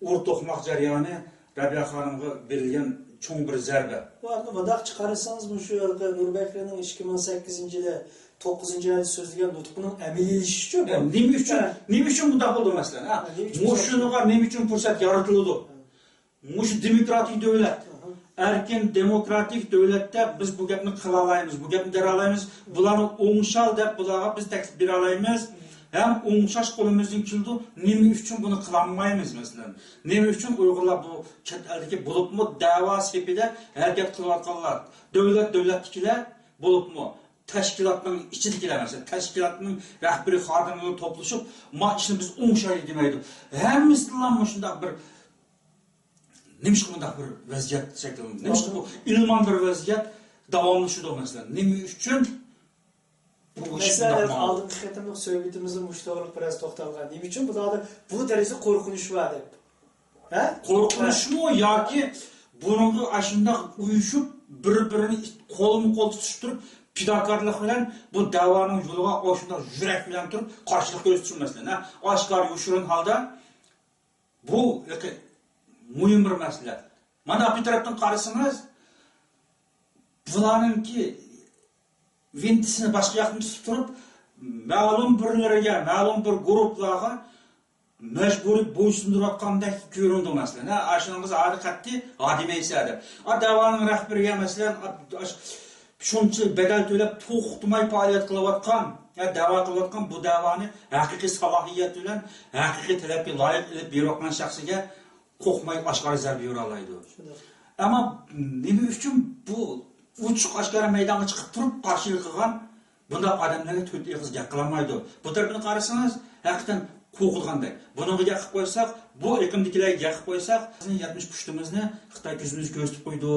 ئۇر توقماق جەريانى رەبىيە خانىمغا بېرىلگەن چوڭ بىر زەربە. بۇ ھەقتە مۇنداق چىقارسىڭىز، مۇشۇ ھېلىقى نۇربەكرىنىڭ ئىككى مىڭ سەككىزىنچى يىلى توققۇزىنچى ئايدا سۆزلىگەن نۇتقىنىڭ ئەمەلىيلىشىشىچۇ؟ ھە، نېمە ئۈچۈن، ھە. نېمە ئۈچۈن بۇنداق بولدى مەسىلەن؟ ھە؟ ھە، نېمە ئۈچۈن مۇشۇنىڭغا نېمە ئۈچۈن پۇرسەت يارىتىلىدۇ؟ ھە. مۇشۇ دېموكراتىك دۆلەت، ھە. ئەركىن دېموكراتىك دۆلەتتە بىز بۇ گەپنى قىلالايمىز، بۇ گەپنى دېيەلايمىز. بۇلارنى ئوڭشال دەپ بۇلارغا بىز تەكلىپ بېرەلەيمىز. ھەم ئوڭشاش قولىمىزدىن كېلىدۇ. نېمە ئۈچۈن بۇنى قىلالمايمىز مەسىلەن؟ نېمە ئۈچۈن ئۇيغۇرلار بۇ چەت ئەلدىكى بولۇپمۇ دەۋا سېپىدە ھەرىكەت قىلىۋاتقانلار، دۆلەت، دۆلەتتىكىلەر بولۇپمۇ تەشكىلاتنىڭ ئىچىدىكىلەر، مەسىلەن، تەشكىلاتنىڭ رەھبىرىي خادىملىرى توپلىشىپ، ما ئىشنى بىز ئوڭشايلى دېمەيدۇ. ھەممىسىدىنلا مۇشۇنداق بىر، نېمىشقا بۇنداق بىر ۋەزىيەت شەكىللىنىدۇ؟ نېمىشقا بۇ ئىلمان بىر ۋەزىيەت داۋاملىشىدۇ، مەسىلەن؟ نېمە ئۈچۈن بۇ ئىش مەسىلەن، بۇنداق ماڭىدۇ؟ ئالدىنقى قېتىملىق سۆھبىتىمىزدە مۇشۇ توغرىلىق بىراز توختالغان. نېمە ئۈچۈن بۇلاردا بۇ دەرىجىدە قورقۇنچ بار دەپ؟ ھە؟ قورقۇنچمۇ ياكى بۇنىڭغا ئاشۇنداق ئۇيۇشۇپ، بىر-بىرىنى قولمۇ قول تۇتۇشۇپ تۇرۇپ، پىداكارلىق بىلەن بۇ دەۋانىڭ يولىغا ئاشۇنداق يۈرەك بىلەن تۇرۇپ قارشىلىق كۆرسىتىش مەسىلە. ئاشكارا يوشۇرۇن ھالدا بۇ مۇھىم بىر مەسىلە. مانا بىر تەرەپتىن قارىسىڭىز، بۇلارنىڭكى ۋىنتىسىنى باشقا ياقتىن تۇتۇپ تۇرۇپ، مەلۇم بىرلىرىگە، مەلۇم بىر گۇرۇپلارغا مەجبۇرىي بويسۇندۇرۇۋاتقاندەك كۆرۈنىدۇ، مەسىلەن. ھە، ئاشۇنىڭغا زادى قەتئىي ھادىمە ئەمەس دەپ. ئا، دەۋانىڭ رەھبىرىگە، مەسىلەن، ئا، ئاش-، شۇنچىلىك بەدەل تۆلەپ، توختىماي پائالىيەت قىلىۋاتقان، ھە، دەۋا قىلىۋاتقان، بۇ دەۋانى ھەقىقىي سالاھىيەت بىلەن، ھەقىقىي تەلەپكە لايىق ئېلىپ بېرىۋاتقان شەخسىگە قورقماي ئاشكارا زەربە بېرەلەيدۇ. شۇنداق. ئەمما نېمە ئۈچۈن بۇ ئوچۇق ئاشكارا مەيدانغا چىقىپ تۇرۇپ قارشىلىق قىلغان بۇنداق ئادەملەرگە تۆت ئېغىز گەپ قىلالمايدۇ؟ بۇ تەرىپىنى قارىسىڭىز، ھەقىقەتەن قورقىدىغاندەك. بۇنىڭغا گەپ قىلىپ قويساق، بۇ ئېقىمدىكىلەرگە گەپ قىلىپ قويساق، بىزنىڭ يەتمىش پۇشتىمىزنى خىتاي كۆزىمىزگە كۆرسىتىپ قويىدۇ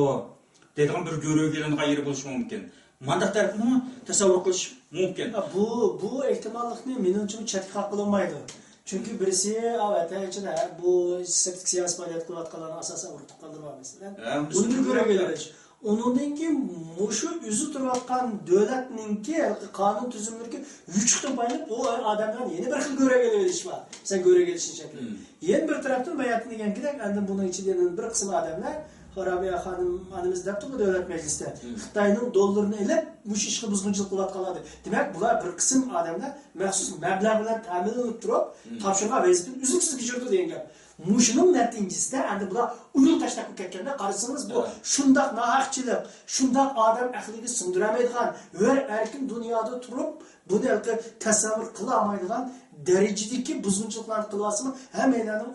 دەيدىغان بىر گۆرۈگە ئېلىنغان يېرى بولۇشى مۇمكىن. مانداق تەرىپىنىمۇ تەسەۋۋۇر قىلىش مۇمكىن. بۇ، بۇ ئېھتىماللىقنى مېنىڭچە چەتكە قاققىلى بولمايدۇ. چۈنكى بىرسى، ئا، ۋەتەن ئىچىدە بۇ سىرتقى سىياسىي پائالىيەت قىلىۋاتقانلارنىڭ ئاساسەن ئۇرۇق تۇغقانلىرى بار مەسىلەن. ھە، بۇنى بىر گۆرەگە ئېلىش. ئۇنىڭدىن كېيىن مۇشۇ ئۆزى تۇرۇۋاتقان دۆلەتنىڭكى ھېلىقى قانۇن تۈزۈملىرىدىكى يوچۇقتىن پايدىلىنىپ، ئۇ ئادەملەرنى يەنە بىر خىل گۆرەگە ئېلىۋېلىش بار. سەن گۆرەگە ئېلىشنى شەكلى. مم. يەنە بىر تەرەپتىن باياتىن دېگەن گېپىدەك، ئاندىن بۇنىڭ ئىچىدە يەنە بىر قىسىم ئادەملەر، رابىيە خانىم ئانىمىز دەپتۇ بۇ دۆلەت مەجلىسىدە، مم، خىتاينىڭ دوللىرىنى ئېلىپ، مۇشۇ ئىشقا بۇزغۇنچىلىق قىلىۋاتقانلار دەپ. دېمەك، بۇلار بىر قىسىم ئادەملەر مەخسۇس مەبلەغ بىلەن تەمىنلىنىپ تۇرۇپ، مم، تاپشۇرغان ۋەزىپىنى ئۈزلۈكسىز بېجىرىدۇ دېگەن گەپ. مۇشۇنىڭ نەتىجىسىدە ئەمدى بۇلار ئويۇن تاشلاپ كەتكەندە قارىسىڭىز، بۇ، ھە، شۇنداق ناھەقچىلىك، شۇنداق ئادەم ئەقلىگە سىڭدۈرەلمەيدىغان، ھۆر ئەركىن دۇنيادا تۇرۇپ، بۇنى ھېلىقى تەسەۋۋۇر قىلالمايدىغان دەرىجىدىكى بۇزغۇنچىلىقلارنى قىلىۋاتسىمۇ، ھەممەيلەننىڭ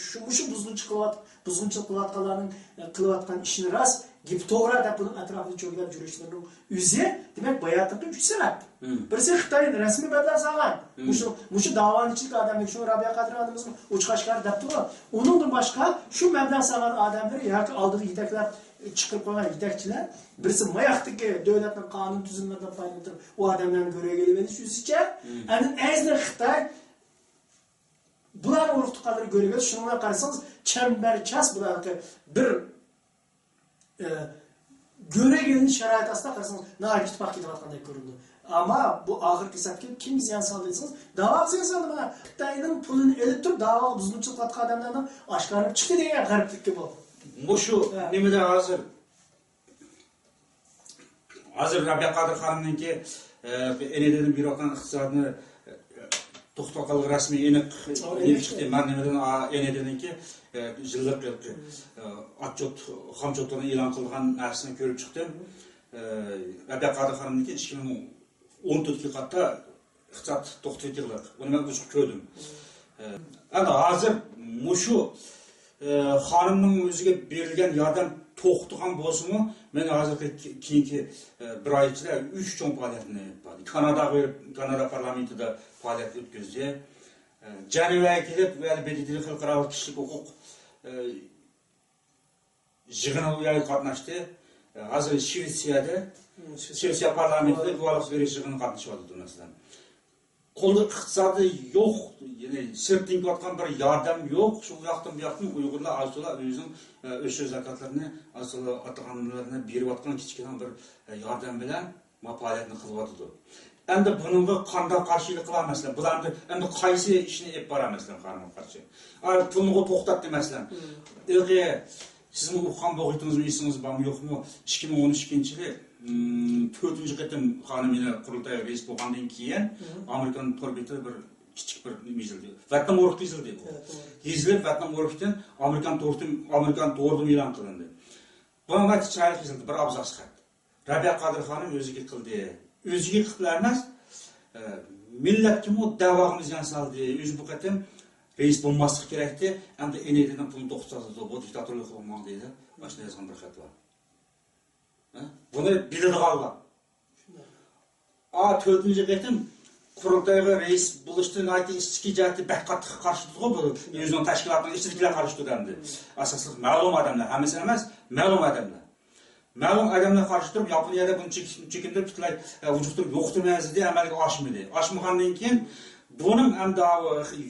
شۇ، مۇشۇ بۇزغۇنچى قىلىۋات-، بۇزغۇنچىلىق قىلىۋاتقانلارنىڭ، ئە، قىلىۋاتقان ئىشىنى راست، گېپى توغرا دەپ بۇنىڭ ئەتراپىدا چۆگىلەپ يۈرۈشلىرىنىڭ ئۆزى، دېمەك، باياتىنقى ئۈچ سەۋەب. مم. بىرسى خىتاي رەسمىي مەبلەغ سالغان. مم. مۇشۇ، مۇشۇ داۋانى ئىچىدىكى ئادەملەر، شۇ رابىيە قادىر ئانىمىزمۇ ئوچۇق ئاشكارا دەپتۇ. ئۇنىڭدىن باشقا شۇ مەبلەغ سالغان ئادەملىرى ياكى ئالدىغا يېتەكلەپ چىقىرىپ قويغان يېتەكچىلەر، بىرسى ماياقتىكى دۆلەتنىڭ قانۇن تۈزۈملىرىدىن پايدىلىنىپ تۇرۇپ، ئۇ ئادەملەرنى گۆرۈگە ئېلىۋېلىش ئۆزىچە. مم. ئەنە ئەزلىك خىتاي بۇلارنى ئۇرۇق تۇغقانلىرى گۆرۈگە ئېلىش. شۇنىڭ بىلەن قارىسىڭىز، چەمبەرچاس بۇلارنىڭكى بىر، ئە، گۆرۈگە ئېلىنىش شارائىتى ئاستىدا قارىسىڭىز، ناھايىتى ئىتتىپاق كېتىۋاتقاندەك كۆرۈنىدۇ. ئەمما بۇ ئاخىرقى ھېسابتا كىمگە زىيان سالدى دېسىڭىز، داۋاغا زىيان سالدى. مانا خىتاينىڭ پۇلىنى ئېلىپ تۇرۇپ، داۋاغا بۇزغۇنچىلىق قىلىۋاتقان ئادەملەرنىڭ ئاشكارىلىنىپ چىقتى دېگەن غەربلىككە بۇ. مۇشۇ، ھە، نېمىدە ھازىر ھازىر رابىيە قادىر خانىمنىڭكى، ئە، ئېنىدىن بېرىۋاتقان ئىقتىسادنى، ئە، توختىتىۋاتقانلىقى رەسمىي ئېنىق، ئو، ئېنىق ئېنىق چىقتى. مەن نېمىدىن، ئا، ئېنىدىنكى، ئە، يىللىق، ئە، ئاتچوت، خامچوتلارنى ئېلان قىلغان نەرسىنى كۆرۈپ چىقتىم. ئە، رابىيە قادىر خانىمنىڭكى ئىككى مىڭ ئون تۆتىنچى يىلى ئىقتىساد توختىتىۋېتىلدى. ئۇنى مەن ئوچۇق كۆردۈم. ئە، ئەمدى ھازىر مۇشۇ، ئە، خانىمنىڭ ئۆزىگە بېرىلگەن ياردەم توختىغان بولسىمۇ، مەن ھازىرقى كېيىنكى، ئە، بىر ئاي ئىچىدە ئۈچ چوڭ پائالىيەتنى ئېلىپ باردى. كاناداغا بېرىپ، كانادا پارلامېنتىدا پائالىيەت ئۆتكۈزدى. ئە، جەنۋەگە كېلىپ، ۋە بى دى تى خەلقئارا كىشىلىك ھوقۇق، ئە، يىغىنىغا قاتناشتى. ھازىر شىۋېتسىيەدە، مم، شىۋېتسىيە پارلامېنتىدا گۇۋاھلىق بېرىش يىغىنىغا قاتنىشىۋاتىدۇ، مەسىلەن. قولدا ئىقتىسادى يوق، يەنى سىرتتىن كېلىۋاتقان بىر ياردەم يوق. شۇ ياقتىن بۇ ياقتىن ئۇيغۇرلار ئاز تولا ئۆزىنىڭ، ئە، ئۆسۈش زاكاتلىرىنى ئاز تولا ئاتا-ئانىلىرىنى بېرىۋاتقان كىچىككىنە بىر، ئە، ياردەم بىلەن ما پائالىيەتنى قىلىۋاتىدۇ. ئەمدى بۇنىڭغا قانداق قارشىلىق قىلار، مەسىلەن؟ بۇلار ئەمدى، ئەمدى قايسى ئىشنى ئېلىپ بارار، مەسىلەن، خانىمغا قارشى؟ ئا، پۇلنىغۇ توختاتتى، مەسىلەن. مم. ھېلىقى سىزمۇ ئۇققان بولغىيتىڭىزمۇ، ئېسىڭىزدە بارمۇ يوقمۇ؟ ئىككى مىڭ ئون ئىككىنچى يىلى مم، تۆتىنچى قېتىم خانىم يەنە قۇرۇلتايغا رەئىس بولغاندىن كېيىن، ئامېرىكان تور بېتىدە بىر كىچىك بىر نېمە يېزىلدى. ۋەتنەم ئۇرۇقى يېزىلدى. يېزىلىپ، ۋەتنەم ئۇرۇقىدىن ئامېرىكان تورىدىن، ئامېرىكان تورىدىن ئېلان قىلىندى. بۇ ناھايىتى چىرايلىق يېزىلدى، بىر ئابزاس خەت. رەبىيە قادىر خانىم ئۆزىگە قىلدى. ئۆزىگە قىلىپ ئەمەس، ئە، مىللەتكىمۇ دەۋاغا زىيان سالدى. ئۆزى بۇ قېتىم رەئىس بولماسلىقى كېرەكتى. ئەمدى ئېنىدىنىڭ پۇلىنى توختىتىۋاتىدۇ. بۇ دىكتاتورلۇق قىلماڭ دەيدۇ. ماشۇنداق يازغان بىر خەت بار. ھە؟ بۇنى بىلىدىغانلار. شۇنداق. ئا، تۆتىنچى قېتىم قۇرۇلتايغا رەئىس بولۇشتىن ناھايىتى ئىچكى جەھەتتە بەك قاتتىق قارشى تۇرىدىغۇ بۇ. ئۆزىنىڭ تەشكىلاتىنىڭ ئىچىدىكىلەر قارشى تۇرىدۇ ئەمدى. ئاساسلىق مەلۇم ئادەملەر، ھەممىسى ئەمەس، مەلۇم ئادەملەر. مەلۇم ئادەملەر قارشى تۇرۇپ، ياپونىيەدە بۇنى چېك-، چېكىندۈرۈپ، پۈتۈنلەي، ئە، ۋۇجۇدتىن يوقىتىمىز دېدى، ئەمەلگە ئاشمىدى. ئاشمىغاندىن كېيىن بۇنىڭ ئەمدى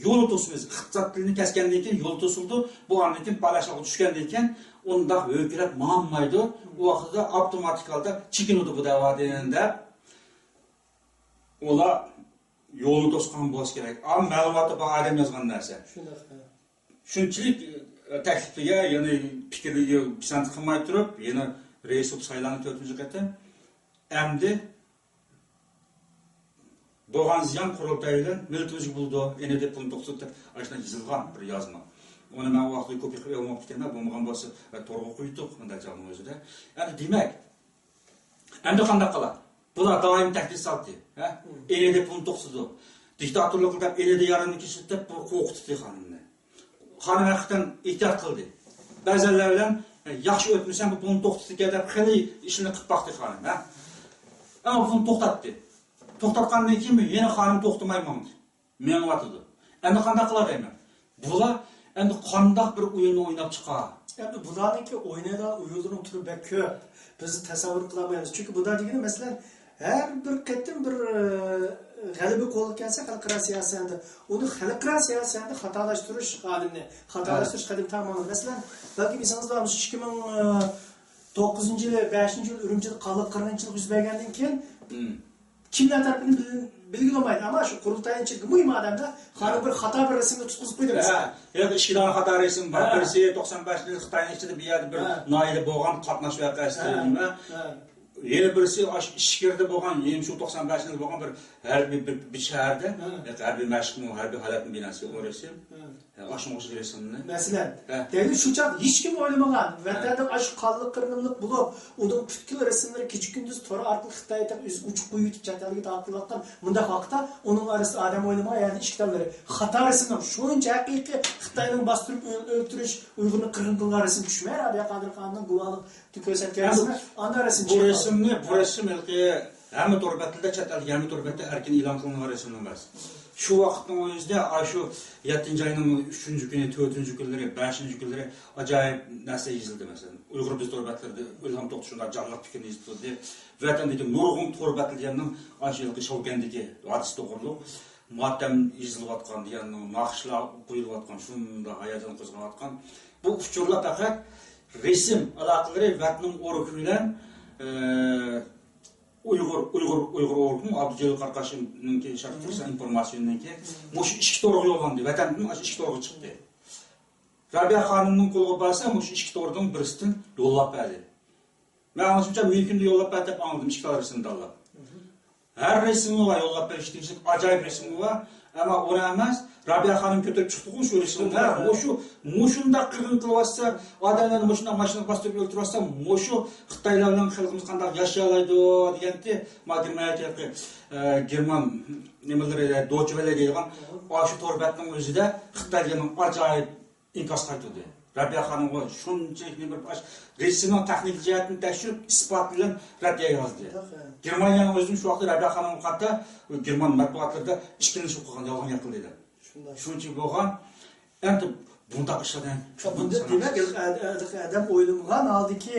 يولى توسىمىز، ئىقتىساد تىلىنى كەسكەندىن كېيىن يولى توسۇلىدۇ. بۇ ئاندىن كېيىن پالاشلىققا چۈشكەندىن كېيىن ئۇنداق ھۆركىرەپ ماڭمايدۇ. ئۇ ۋاقتىدا ئاپتوماتىك ھالدا چېكىنىدۇ بۇ دەۋادىن دەپ، ئۇلار يولنى توسقان بولسا كېرەك. ئا، مەلۇماتى بار ئادەم يازغان نەرسە. شۇنداق، ھە. شۇنچىلىك، ئە، تەكلىپىگە، يەنى پىكىرگە پىسەنت قىلماي تۇرۇپ، يەنە رەئىس بولۇپ سايلاندى تۆتىنچى قېتىم. ئەمدى بولغان زىيان قۇرۇلتاي بىلەن مىللىتىمىزگە بولىدۇ، ئېنى دېپونى توختىتىپ، ئاشۇنداق يېزىلغان بىر يازما. ئۇنى مەن ئۇ ۋاقىتتا كوپىيە قىلىپ ئالماپتىكەنمەن، بولمىغان بولسا، ئە، تورغا قويدۇق، ئۇنداق چاغنىڭ ئۆزىدە. ئەمدى دېمەك، ئەمدى قانداق قىلا؟ بۇلار دائىم تەھدىت سالدى، ھە؟ ئېنى دېپونى توختىتىدۇ. دىكتاتورلۇق دەپ ئېنىدە يارىنى كېسىتىپ، بۇ قورقۇتتى خانىمنى. خانىم ھەقىقەتەن ئېھتىيات قىلدى. بەزەنلەر بىلەن، ياخشى ئۆتمىسەم، بۇ بۇنى توختىتىدىكەن دەپ خېلى ئىشنى قىلىپ باقتى خانىم، ھە؟ ئەمما بۇنى توختاتتى. توختاتقاندىن كېيىن يەنە خانىم توختىماي ماڭدى. مېڭىۋاتىدۇ. ئەمدى قانداق قىلاي دەيمەن؟ بۇلار ئەمدى قانداق بىر ئويۇننى ئويناپ چىقار؟ ئەمدى بۇلارنىڭكى ئوينايدىغان ئويۇنلىرىنىڭ تۈرى بەك كۆپ. بىز تەسەۋۋۇر قىلالمايمىز. چۈنكى بۇلار دېگىنى، مەسىلەن، ھەر بىر قېتىم بىر، ئە، غەلىبە قولغا كەلسە خەلقئارا سىياسەتتە، ئۇنى خەلقئارا سىياسەتتە خاتالاشتۇرۇش ھالىنى، خاتالاشتۇرۇش قەدىمى تاماملىنىدۇ. مەسىلەن، بەلكىم ئېسىڭىزدە بولسا، ئىككى مىڭ توققۇزىنچى يىلى، بەشىنچى يىل ئۈرۈمچىدە قانلىق قىرغىنچىلىق يۈز بەرگەندىن كېيىن، كىملەر تەرىپىدىن بىل-، بىلگىلى بولمايدۇ. ئەمما شۇ قۇرۇلتاينىڭ ئىچىدىكى مۇھىم ئادەملەر خانىم بىر خاتا بىر رەسىمنى تۇتقۇزۇپ قويدى، ھە، مەسىلەن. ياكى ئىككى دانە خاتا رەسىم بار. ھە. بىرسى توقسان بەشىنچى يىل خىتاينىڭ ئىچىدە بىر يەردە بىر، ھە، ناھىيەدە بولغان قاتناش ۋەقەسى، ھە، نېمە؟ ھە. يەنە بىرسى ئاشۇ ئىچكىرىدە بولغان، يەنە شۇ توقسان بەشىنچى يىل بولغان بىر ھەربىي بىر، بىر شەھەردە، ھە، ياكى ھەربىي مەشىقمۇ، ھەربىي ھالەتمۇ بىناسى ئۇ رەسىم. ھە. ھە، ئاشۇنىڭغا ئوخشاش رەسىمنى. مەسىلەن، ھە. دەيلى شۇ چاغ ھېچكىم ئويلىمىغان، ھە، ۋەتەندە ئاشۇ قانلىق قىرغىنلىق بولۇپ، ئۇنىڭ پۈتكۈل رەسىملىرى كېچە-كۈندۈز تور ئارقىلىق خىتايغا ئۆزى ئوچۇق قويۇۋېتىپ، چەت ئەلگە تارقىتىۋاتقان مۇنداق ۋاقىتتا، ئۇنىڭ ئارىسىدا ئادەم ئويلىمىغان يەنە ئىككى دانىلىرى. خاتا رەسىمنىڭ شۇنچە ھەقىقىي خىتاينىڭ باستۇرۇپ ئۆل-، ئۆلتۈرۈش، ئۇيغۇرنى قىرغىن قىلغان رەسىم چۈشمەي، رابىيە قادىر خانىمنىڭ گۇۋاھلىق كۆرسەتكەن رەسىمى، ئانداق رەسىم بۇ چىقىپ رەسىمنى، بۇ رەسىم ھېلىقى ھەممە تور بەتلىرىدە، چەت ئەلدىكى ھەممە تور بەتتە ئەركىن ئېلان قىلىنغان رەسىم ئەمەس. شۇ ۋاقىتنىڭ ئۆزىدە، ئاشۇ يەتتىنچى ئاينىڭ ئۈچىنچى كۈنى، تۆتىنچى كۈنلىرى، بەشىنچى كۈنلىرى ئاجايىپ نەرسە يېزىلدى، مەسىلەن. ئۇيغۇر بىز تور بەتلىرىدە ئىلھام توختى شۇنداق جانلىق پىكىرنى يېزىپ تۇردى. ۋەتەندىكى نۇرغۇن تور بەتلەر دېگەننىڭ ئاشۇ ھېلىقى شاۋكەندىكى ھادىسە توغرۇلۇق ماتەم يېزىلىۋاتقان دېگەننىڭ، ناخشىلار قويۇلۇۋاتقان، شۇنداق ھاياجان قوزغاۋاتقان. بۇ ئۇچۇرلار پەقەت رەسىم ئالاقىلىرى ۋەتنىڭ ئۇرۇقى بىلەن، ئە، ئۇيغۇر، ئۇيغۇر، ئۇيغۇر ئۇرۇقىنىڭ ئابدۇجېلىل قاراقاشنىڭكى، شەرقىي تۈركىستان ئىنفورماتسىيونىڭكى مۇشۇ ئىككى تورغا يوللاندى. ۋەتەندىن ئاشۇ ئىككى تورغا چىقتى. رابىيە خانىمنىڭ قولىغا بارسا، مۇشۇ ئىككى توردىن بىرسىدىن يوللاپ بەردى. مەن ئاڭلىشىمچە، مۈمكىندە يوللاپ بەردى دەپ ئاڭلىدىم، ئىككى تال رەسىمنى تاللاپ. ھەر رەسىمى بار، يوللاپ بېرىش تېگىشلىك ئاجايىپ رەسىمى بار. ئەمما ئۇنى ئەمەس، رابىيە خانىم كۆتۈرۈپ چىقتىغۇ شۇ رەسىمنى. ھە، مۇشۇ، مۇشۇنداق قىرغىن قىلىۋاتسا، ئادەملەرنى مۇشۇنداق ماشىنىغا باستۇرۇپ ئۆلتۈرۈۋاتسا، مۇشۇ خىتايلار بىلەن خەلقىمىز قانداق ياشىيالايدۇ دېگەنتى، ما گېرمانىيەدىكى، ئە، گېرمان نېمىلىرى، دويچې ۋېللې دەيدىغان، ئاشۇ تور بەتنىڭ ئۆزىدە خىتايلارنىڭ ئاجايىپ ئىنكاس قايتۇردى. رابىيە خانىمغا شۇنچىلىك نېمە بىر باش رەسىمنىڭ تېخنىك جەھەتتىن تەكشۈرۈپ، ئىسپات بىلەن رەددىيە يازدى. شۇنداق، ھە. گېرمانىيەنىڭ ئۆزىمۇ شۇ ۋاقىتتا رابىيە خانىمغا قارىتا گېرمان مەتبۇئاتلىرىدا ئىككىلىنىش قىلغان، يالغان گەپ قىلدى دەپ. شۇنداق. شۇنچە بولغان. ئەمدى بۇنداق ئىشلاردىن بۇندا دېمەك، ئادەم ئويلىمىغان ھالدىكى،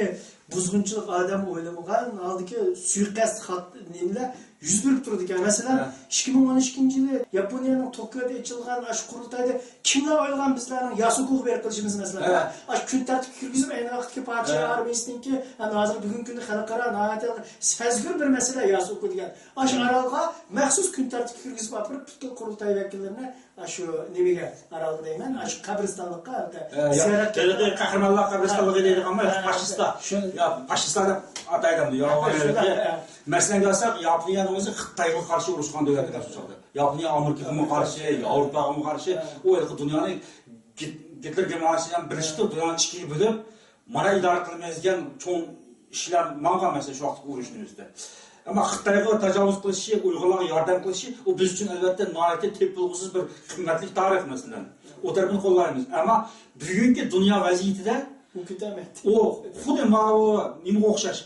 بۇزغۇنچىلىق ئادەم ئويلىمىغان ھالدىكى سۇيىقەست خات-، نېمىلەر يۈز بېرىپ تۇرىدىكەن. مەسىلەن، ھە. ئىككى مىڭ ئون ئىككىنچى يىلى ياپونىيەنىڭ توكيودا ئېچىلغان ئاشۇ قۇرۇلتايدا كىملەر ئويلىغان بىزلەرنىڭ ياسۇكوغا بېرىپ قېلىشىمىزنى، مەسىلەن، ھە. ئاشۇ كۈن تەرتىپكە كىرگۈزۈپ، ئەينى ۋاقىتتىكى پادىشاھ، ھە. ئارمىيىسىنىڭكى، ھەم ھازىر بۈگۈنكى كۈندە خەلقئارا ناھايىتى سەزگۈر بىر مەسىلە ياسۇكو دېگەن. ئاشۇ، ھە. ئارالغا مەخسۇس كۈن تەرتىپكە كىرگۈزۈپ ئاپىرىپ، پۈتۈن قۇرۇلتاي ۋەكىللىرىنى ئاشۇ نېمىگە، ئارالغا دەيمەن، ئاشۇ قەبرىستانلىققا، ھە، يا، زىيارەتكە. ھېلىقى قەھرىمانلار قەبرىستانلىقى دەيدىغانمۇ، ھە، ھە، پاشىستلار. شۇ يا، پاشىستلار دەپ ئاتايدۇ. يا، ھە، شۇنداق، ھە. مەسىلەن، ئالساق، ياپونىيەنىڭ ئۆزى خىتايغا قارشى ئۇرۇشقان دۆلەت ئىكەن شۇ چاغدا. ياپونىيە ئامېرىكىغىمۇ قارشى، ياۋروپاغىمۇ قارشى. ھە. ئۇ ھېلىقى دۇنيانى گىت-، گىتلېر گېرمانىيەسى بىلەن بىرلىشىپ تۇرۇپ، دۇنيانى ئىككىگە بۆلۈپ، مانا ئىدارە قىلىمىز دېگەن چوڭ ئىشلار ماڭغان، مەسىلەن، شۇ ۋاقىتتىكى ئۇرۇشنىڭ ئۆزىدە. ئەمما خىتايغا تاجاۋۇز قىلىشى، ئۇيغۇرلارغا ياردەم قىلىشى، ئۇ بىز ئۈچۈن، ئەلۋەتتە، ناھايىتى تېپىلغۇسىز بىر قىممەتلىك تارىخ، مەسىلەن. ئۇ تەرىپىنى قوللايمىز. ئەمما بۈگۈنكى دۇنيا ۋەزىيىتىدە ئۇ كۆتەرمەيدۇ. ئۇ خۇددى ماۋۇ نېمىگە ئوخشاش.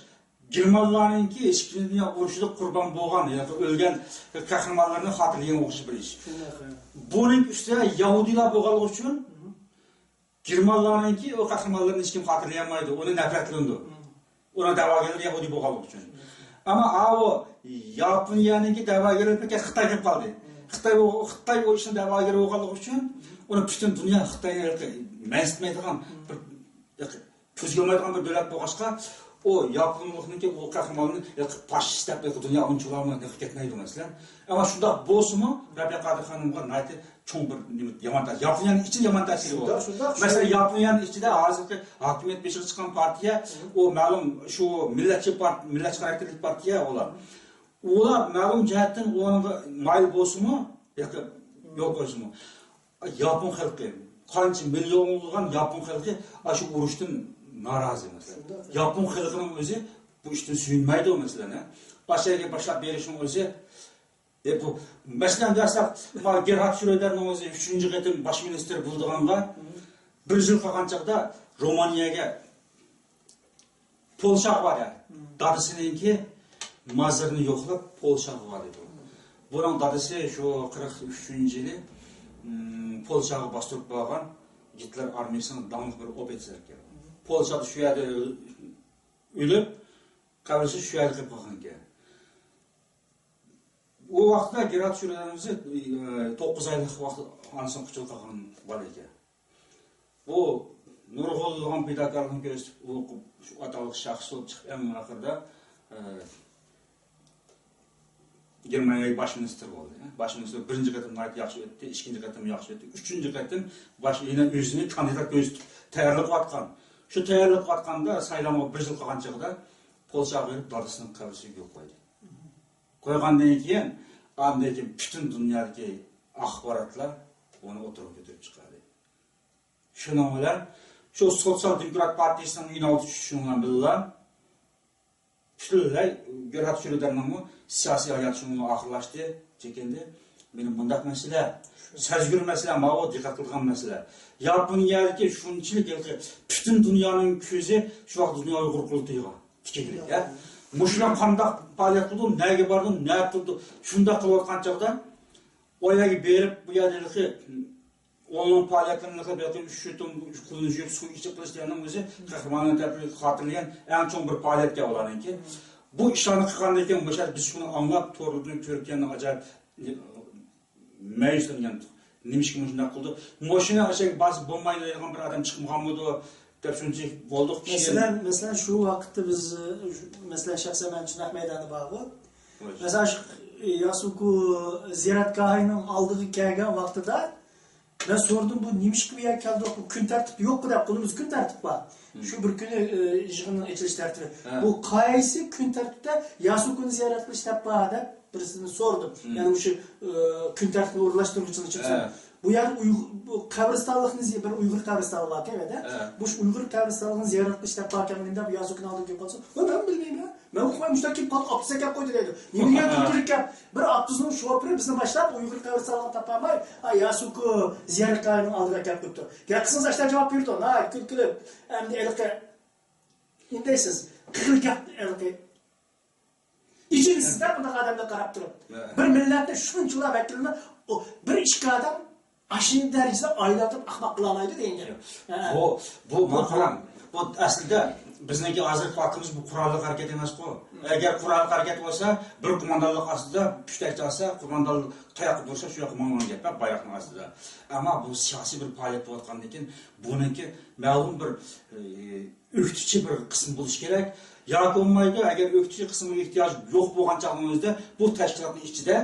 گېرمانلارنىڭكى ئىككىنچى دۇنيا ئۇرۇشىدا قۇربان بولغان ياكى ئۆلگەن قەھرىمانلارنى خاتىرىلىگەن ئوخشاش بىر ئىش. شۇنداق، ھە. بۇنىڭ ئۈستىگە يەھۇدىيلار بولغانلىقى ئۈچۈن، مم. گېرمانلارنىڭكى ئۇ قەھرىمانلىرىنى ھېچكىم خاتىرىلىيەلمەيدۇ، ئۇنى نەپرەتلىنىدۇ. مم. ئۇنىڭ دەۋاگەرلىرى يەھۇدىي بولغانلىقى ئۈچۈن. مم. ئەمما ئاۋۇ ياپونىيەنىڭكى دەۋاگەرلىرى پەقەت خىتاي بولۇپ قالدى. مم. خىتاي بو-، خىتاي ئۇ ئىشنىڭ دەۋاگىرى بولغانلىقى ئۈچۈن، مم. ئۇنى پۈتۈن دۇنيا خىتاينى مەنسىتمەيدىغان، مم. بىر كۆزگە ئىلمايدىغان بىر دۆلەت بولغاچقا، ئۇ ياپونلۇقنىڭكى ئۇ قەھرىماننى پاشىست دەپ دۇنيا ئۇنچىۋالامۇ دىققەت كەتمەيدۇ، مەسىلەن. ئەمما شۇنداق بولسىمۇ، رەبىيە قادىر خانىمغا ناھايىتى چوڭ بىر نېمە، يامان تەسىر، ياپونىيەنىڭ ئىچىدە يامان تەسىرى بار. شۇنداق، شۇنداق، مەسىلەن، شۇنداق. ياپونىيەنىڭ ئىچىدە ھازىرقى ھاكىمىيەت بېشىغا چىققان پارتىيە، مم. ئۇ مەلۇم شۇ مىللەتچى پارت-، مىللەتچى خاراكتېرلىك پارتىيە ئۇلار. ئۇلار مەلۇم جەھەتتىن ئۇنىڭغا مايىل بولسىمۇ، ياكى يول قويسىمۇ، ياپون خەلقى، قانچە مىليونلىغان ياپون خەلقى ئاشۇ ئۇرۇشتىن نارازى، مەسىلەن. شۇنداق. ياپون خەلقىنىڭ ئۆزى بۇ ئىشتىن سۆيۈنمەيدۇ، مەسىلەن، ھە. باشقا يەرگە باشلاپ بېرىشنىڭ ئۆزى، ئە، بۇ، مەسىلەن، دېسەك، ما، گېرھارد شرۆدېرنىڭ ئۆزى ئۈچىنچى قېتىم باش مىنىستىر بولىدىغانغا، مم. بىر يىل قالغان چاغدا رومانىيەگە پولشاغا بار ئىدى. مم. دادىسىنىڭكى مازىرىنى يوقلاپ، پولشاغا بار ئىدى. مم. بۇنىڭ دادىسى شۇ قىرىق ئۈچىنچى يىلى، مم، پولشاغا باستۇرۇپ بارغان گىتلېر ئارمىيىسىنىڭ داڭلىق بىر ئوفىتسېرى ئىكەن. مم. پولشادا شۇ يەردە ئۆل-، ئۆلۈپ، قەبرىسى شۇ يەردە قېلىپ قالغان ئىكەن. ئۇ ۋاقىتتا گېرھارد شرۆدېرنىڭ ئۆزى، ئى، توققۇز ئايلىق ۋاقىت ئانىسىنىڭ قۇچىقىدا قالغان بالا ئىكەن. بۇ نۇرغۇنلىغان پىداكارلىقنى كۆرسىتىپ، ئۇ شۇ ئاتاقلىق شەخس بولۇپ چىقىپ، ئەڭ ئاخىرىدا، ئە، گېرمانىيەگە باش مىنىستىر بولدى. باش مىنىستىر بىرىنچى قېتىم ناھايىتى ياخشى ئۆتتى، ئىككىنچى قېتىم ياخشى ئۆتتى، ئۈچىنچى قېتىم باش، يەنە ئۆزىنى كاندىدات كۆرسىتىپ تەييارلىق قىلىۋاتقان. شۇ تەييارلىق قىلىۋاتقاندا، سايلامغا بىر يىل قالغان چېغىدا پولشاغا بېرىپ دادىسىنىڭ قەبرىسىگە گۈل قويدى. قويغاندىن كېيىن، ئاندىن كېيىن پۈتۈن دۇنيادىكى ئاخباراتلار ئۇنى ئوتتۇرىغا كۆتۈرۈپ چىقاردى. شۇنىڭ بىلەن شۇ سوتسىيال دېموكرات پارتىيىسىنىڭ ئىناۋىتى چۈشۈشى بىلەن بىللا، پۈتۈنلەي گېرھارد شرۆدېرنىڭمۇ سىياسىي ھاياتى شۇنىڭ بىلەن ئاخىرلاشتى، چېكىندى. مېنىڭ مۇنداق مەسىلە، سەزگۈر مەسىلە، ماۋۇ دىققەت قىلىدىغان مەسىلە. ياپونىيەدىكى شۇنچىلىك ھېلىقى پۈتۈن دۇنيانىڭ كۆزى شۇ ۋاقىت دۇنيا ئۇيغۇر قۇرۇلتىيىغا تىكىلگەن. مۇشۇلار قانداق پائالىيەت قىلىدۇ، نەگە بارىدۇ، نەدە تۇرىدۇ، شۇنداق قىلىۋاتقان چاغدا ئۇ يەرگە بېرىپ، بۇ يەردە ھېلىقى ئۇنىڭ پائالىيەتلىرىنى بېقىپ، شۇ تۇم-، قولىنى يۇيۇپ، سۇ ئىچىپ قېلىش دېگەننىڭ ئۆزى قەھرىمانلار تەرىپىدىن خاتىرىلىگەن ئەڭ چوڭ بىر پائالىيەتكەن ئۇلارنىڭكى. بۇ ئىشلارنى قىلغاندىن كېيىن، مۇشۇ بىز شۇنى ئاڭلاپ، توردىن كۆرۈپ كەلگەن ئاجايىپ مەيۈسلەنگەن. نېمىشقا مۇشۇنداق قىلدى؟ مۇشۇنى ئاشۇ بارسا بولمايدۇ دەيدىغان بىر ئادەم چىقمىغانمىدۇ؟ دەپ شۇنچىلىك بولدۇق كىشى. مەسىلەن، مەسىلەن، شۇ ۋاقىتتا بىز، مەسىلەن، شەخسەن مەن چىناق مەيدانى بارغۇ. مەسىلەن، شۇ ياسۇكو زىيارەتگاھىنىڭ ئالدىغا كەلگەن ۋاقتىدا مەن سورىدىم، بۇ نېمىشقا بۇ يەرگە كەلدۇق؟ بۇ كۈن تەرتىپ يوققۇ دەپ، قولىمىزدا كۈن تەرتىپ بار. شۇ بىر كۈنى، ئى، يىغىننىڭ ئېچىلىش تەرتىپى. بۇ قايسى كۈن تەرتىپتە ياسۇكونى زىيارەت قىلىش دەپ بار دەپ بىرسىدىن سورىدىم. يەنى مۇشۇ، ئى، كۈن تەرتىپنى ئورۇنلاشتۇرغۇچىنىڭ ئىچىدە. بۇ يەردە ئۇيغۇر، بۇ قەبرىستانلىقنى زى-، بىر ئۇيغۇر قەبرىستانلىقى بار ئىكەن، ھە. مۇشۇ ئۇيغۇر قەبرىستانلىقىنى زىيارەت قىلىش دەپ باركەنمەن دەپ ياسۇكونى ئالدىغا كېلىپ قالسا، ۋە مەن بىلمەيمەن. مەن ئۇقماي مۇشۇنداق كېلىپ قالدى، ئاپتوبۇستا كەپ قويدى دەيدۇ. نېمىگە كۈلكىلىك گەپ؟ بىر ئاپتوبۇسنىڭ شوپۇرى بىزنى باشلاپ ئۇيغۇر قەبرىستانلىقىنى تاپالماي، ئا، ياسۇكو زىيارەتگاھىنىڭ ئالدىغا كەپ قوپتۇ. گەپ قىلسىڭىز ئاشۇنداق جاۋاب بېرىدۇ. ناھايىتى كۈلكىلىك. ئەمدى ھېلىقى نېمە دەيسىز؟ قىغىل گەپ ھېلىقى. ئېچىنىسىز-دە بۇنداق ئادەمگە قاراپ تۇرۇپ. بىر مىللەتنى شۇنچىلا ۋەكىلىنى ئۇ بىر ئىككى ئادەم ئاشۇنداق دەرىجىدە ئايلاندۇرۇپ ئەخمەق قىلالايدۇ دېگەن گەپ. ھە. بۇ، بۇ، ماڭا قاراڭ. بۇ ئەسلىدە بىزنىڭكى ھازىرقى پاكىتىمىز بۇ قوراللىق ھەرىكەت ئەمەسقۇ. ئەگەر قوراللىق ھەرىكەت بولسا، بىر قوماندانلىق ئاستىدا پۈتەك چالسا، قوماندانلىق تاياققا تۇرسا، شۇ ياققا ماڭىدىغان گەپ، بايراقنىڭ ئاستىدا. ئەمما بۇ سىياسىي بىر پائالىيەت بولۇۋاتقاندىن كېيىن، بۇنىڭكى مەلۇم بىر، ئى، ئۆكتىچى بىر قىسىم بولۇشى كېرەك. ياكى بولمايدۇ، ئەگەر ئۆكتىچى قىسىمغا ئېھتىياج يوق بولغان چاغنىڭ ئۆزىدە بۇ تەشكىلاتنىڭ ئىچىدە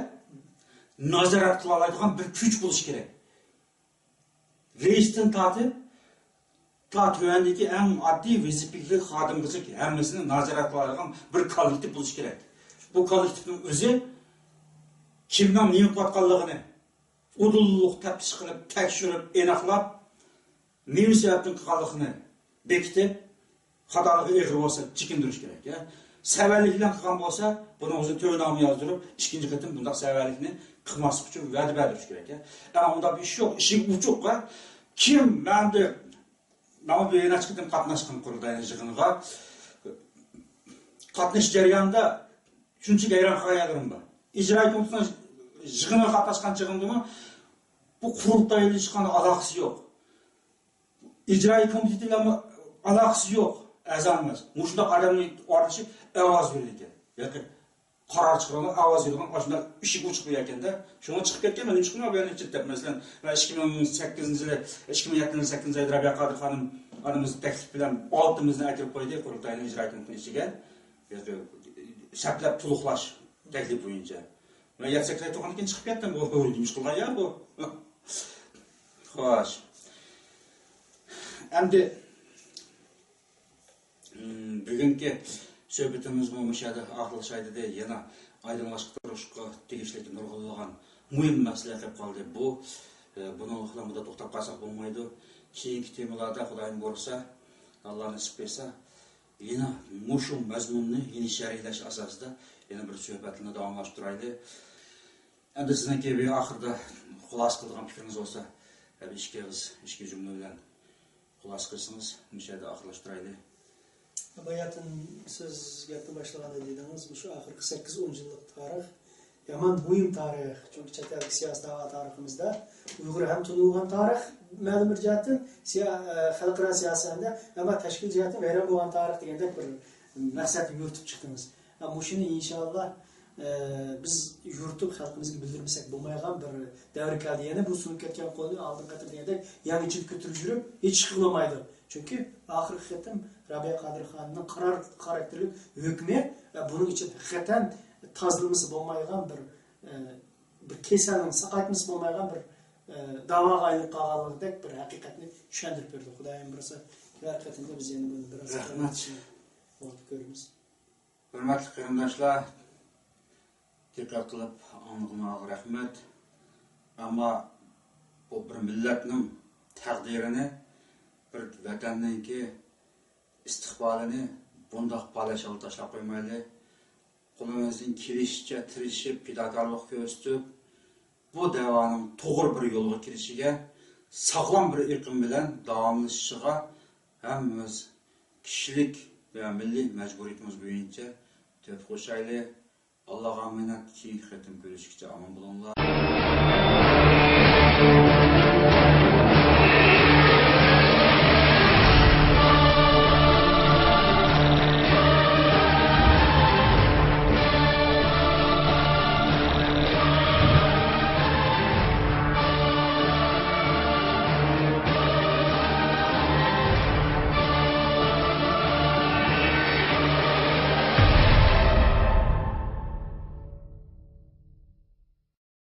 نازارەت قىلالايدىغان بىر كۈچ بولۇشى كېرەك. رەئىستىن تارتىپ، تا تۆۋەندىكى ئەڭ ئاددىي ۋەزىپىلىك خادىمغىچە ھەممىسىنى نازارەت قىلالايدىغان بىر كوللېكتىپ بولۇشى كېرەك. بۇ كوللېكتىپنىڭ ئۆزى كىمنىڭ نېمە قىلىۋاتقانلىقىنى، ئۇدۇللۇق تەپتىش قىلىپ، تەكشۈرۈپ، ئېنىقلاپ، نېمە سەۋەبتىن قىلغانلىقىنى بېكىتىپ، خاتالىقى ئېغىر بولسا چېكىندۈرۈش كېرەك. يا سەۋەنلىك بىلەن قىلغان بولسا، بۇنىڭ ئۆزىنى تۆۋەن نامە يازدۇرۇپ، ئىككىنچى قېتىم بۇنداق سەۋەنلىكنى قىلماسلىق ئۈچۈن ۋەدە بەردۈرۈش كېرەك. يا ئەمما ئۇنداق بىر ئىش يوق، ئىشىك ئوچۇق. كىم مەندە، مانا بۇ يەنە ئىككى قېتىم قاتناشقان قۇرۇلتاينىڭ يىغىنىغا قاتنىشىش جەريانىدا شۇنچىلىك ھەيران قالغان يەرلىرىم بار. ئىجرائىي كومىتېتنىڭ يىغىنىغا قاتناشقان چېغىمدىمۇ بۇ قۇرۇلتايلىشقان ئالاقىسى يوق. ئىجرائىي كومىتېت بىلەن ئالاقىسى يوق ئەزامىز. مۇشۇنداق ئادەمنى ئارىلىشىپ ئاۋاز بېرىدىكەن. ياكى قارار چىقىرىدىغان، ئاۋاز بېرىدىغان ئاشۇنداق ئىشىك ئوچۇق بۇ يەكەندە. شۇڭا چىقىپ كەتكەن، مەن چىقىمەن بۇ يەردىن چىقىپ دەپ. مەسىلەن، مەن ئىككى مىڭ سەككىزىنچى يىلى، ئىككى مىڭ يەتتىنچى يىلى سەككىزىنچى ئايدا رەبىيە قادىر خانىم ئانىمىز تەكلىپ بىلەن ئالتىمىزنى ئەكىرىپ قويدى قۇرۇلتاينىڭ ئىجرائىي كومىتېتىنىڭ ئىچىگە. سەپلەپ تولۇقلاش تەكلىپى بويىچە. مەن يەتتە سەككىز ئاي تۇرغاندىن كېيىن چىقىپ كەتتىم. بۇ نېمە ئىش قىلغان يا بۇ؟ خوش. ئەمدى، م، بۈگۈنكى سۆھبىتىمىزمۇ مۇشۇ يەردە ئاخىرلىشاي دېدى. يەنە ئايدىڭلاشتۇرۇشقا تېگىشلىك نۇرغۇنلىغان مۇھىم مەسىلە كېلىپ قالدى. بۇ، ئە، بۇنىڭغا بۇندا توختاپ قالساق بولمايدۇ. كېيىنكى تېمىلاردا خۇدايىم بۇيرۇسا، ئاللا نېسىپ قىلسا، يەنە مۇشۇ مەزمۇننى يەنە شەرھلەش ئاساسىدا يەنە بىر سۆھبەتلىرىنى داۋاملاشتۇرايلى. ئەمدى سىزنىڭكى بىر ئاخىرىدا خۇلاسە قىلىدىغان پىكرىڭىز بولسا، بىر ئىككى ئېغىز، ئىككى جۈملە بىلەن خۇلاسە قىلسىڭىز، مۇشۇ يەردە ئاخىرلاشتۇرايلى. باياتىن سىز گەپنى باشلىغاندا دېدىڭىز، مۇشۇ ئاخىرقى سەككىز ئون يىللىق تارىخ يامان مۇھىم تارىخ. چۈنكى چەت ئەلدىكى سىياسىي دەۋا تارىخىمىزدا ئۇيغۇر ھەم تونۇلغان تارىخ، مەلۇم بىر جەھەتتىن سىيا-، ئە، خەلقئارا سىياسەتتە، ئەمما تەشكىل جەھەتتىن ۋەيران بولغان تارىخ دېگەندەك بىر مەقسەتنى يورۇتۇپ چىقتىڭىز. ھە، مۇشۇنى ئىنشاللا، ئە، بىز يورۇتۇپ خەلقىمىزگە بىلدۈرمىسەك بولمايدىغان بىر دەۋر كەلدى. يەنە بۇ سۇنۇپ كەتكەن قولنى ئالدىنقى قېتىم دېگەندەك يەڭگىچىلىك كۆتۈرۈپ يۈرۈپ ھېچ ئىش قىلالمايدۇ. چۈنكى ئاخىرقى قېتىم رابىيە قادىر خانىمنىڭ قارار خاراكتېرلىك ھۆكمى، ئە، بۇنىڭ ئىچىدە ھەقىقەتەن تازىلىمىسى بولمايدىغان بىر، ئە، بىر كېسەلنىڭ ساقايتمىسى بولمايدىغان بىر، ئە، داۋاغا ئايلىنىپ قالغانلىقىدەك بىر ھەقىقەتنى چۈشەندۈرۈپ بېرىدۇ. خۇدايىم بۇيرۇسا، كېلەر قېتىمدا بىز يەنە بۇنى بىراز رەھمەت. كۆرىمىز. ھۆرمەتلىك قېرىنداشلار، دىققەت قىلىپ ئاڭلىغىنىڭلارغا رەھمەت. ئەمما بۇ بىر مىللەتنىڭ تەقدىرىنى، بىر ۋەتەننىڭكى ئىستىقبالىنى بۇنداق پالەچ ھالدا تاشلاپ قويمايلى. قولىمىزدىن كېلىشىچە تىرىشىپ، پىداكارلىق كۆرسىتىپ، بۇ دەۋانىڭ توغرا بىر يولغا كىرىشىگە، ساغلام بىر ئېقىم بىلەن داۋاملىشىشىغا ھەممىمىز كىشىلىك ۋە مىللىي مەجبۇرىيىتىمىز بويىچە تۆھپە قوشايلى. ئاللاغا ئامانەت، كېيىنكى قېتىم كۆرۈشكىچە ئامان بولۇڭلار.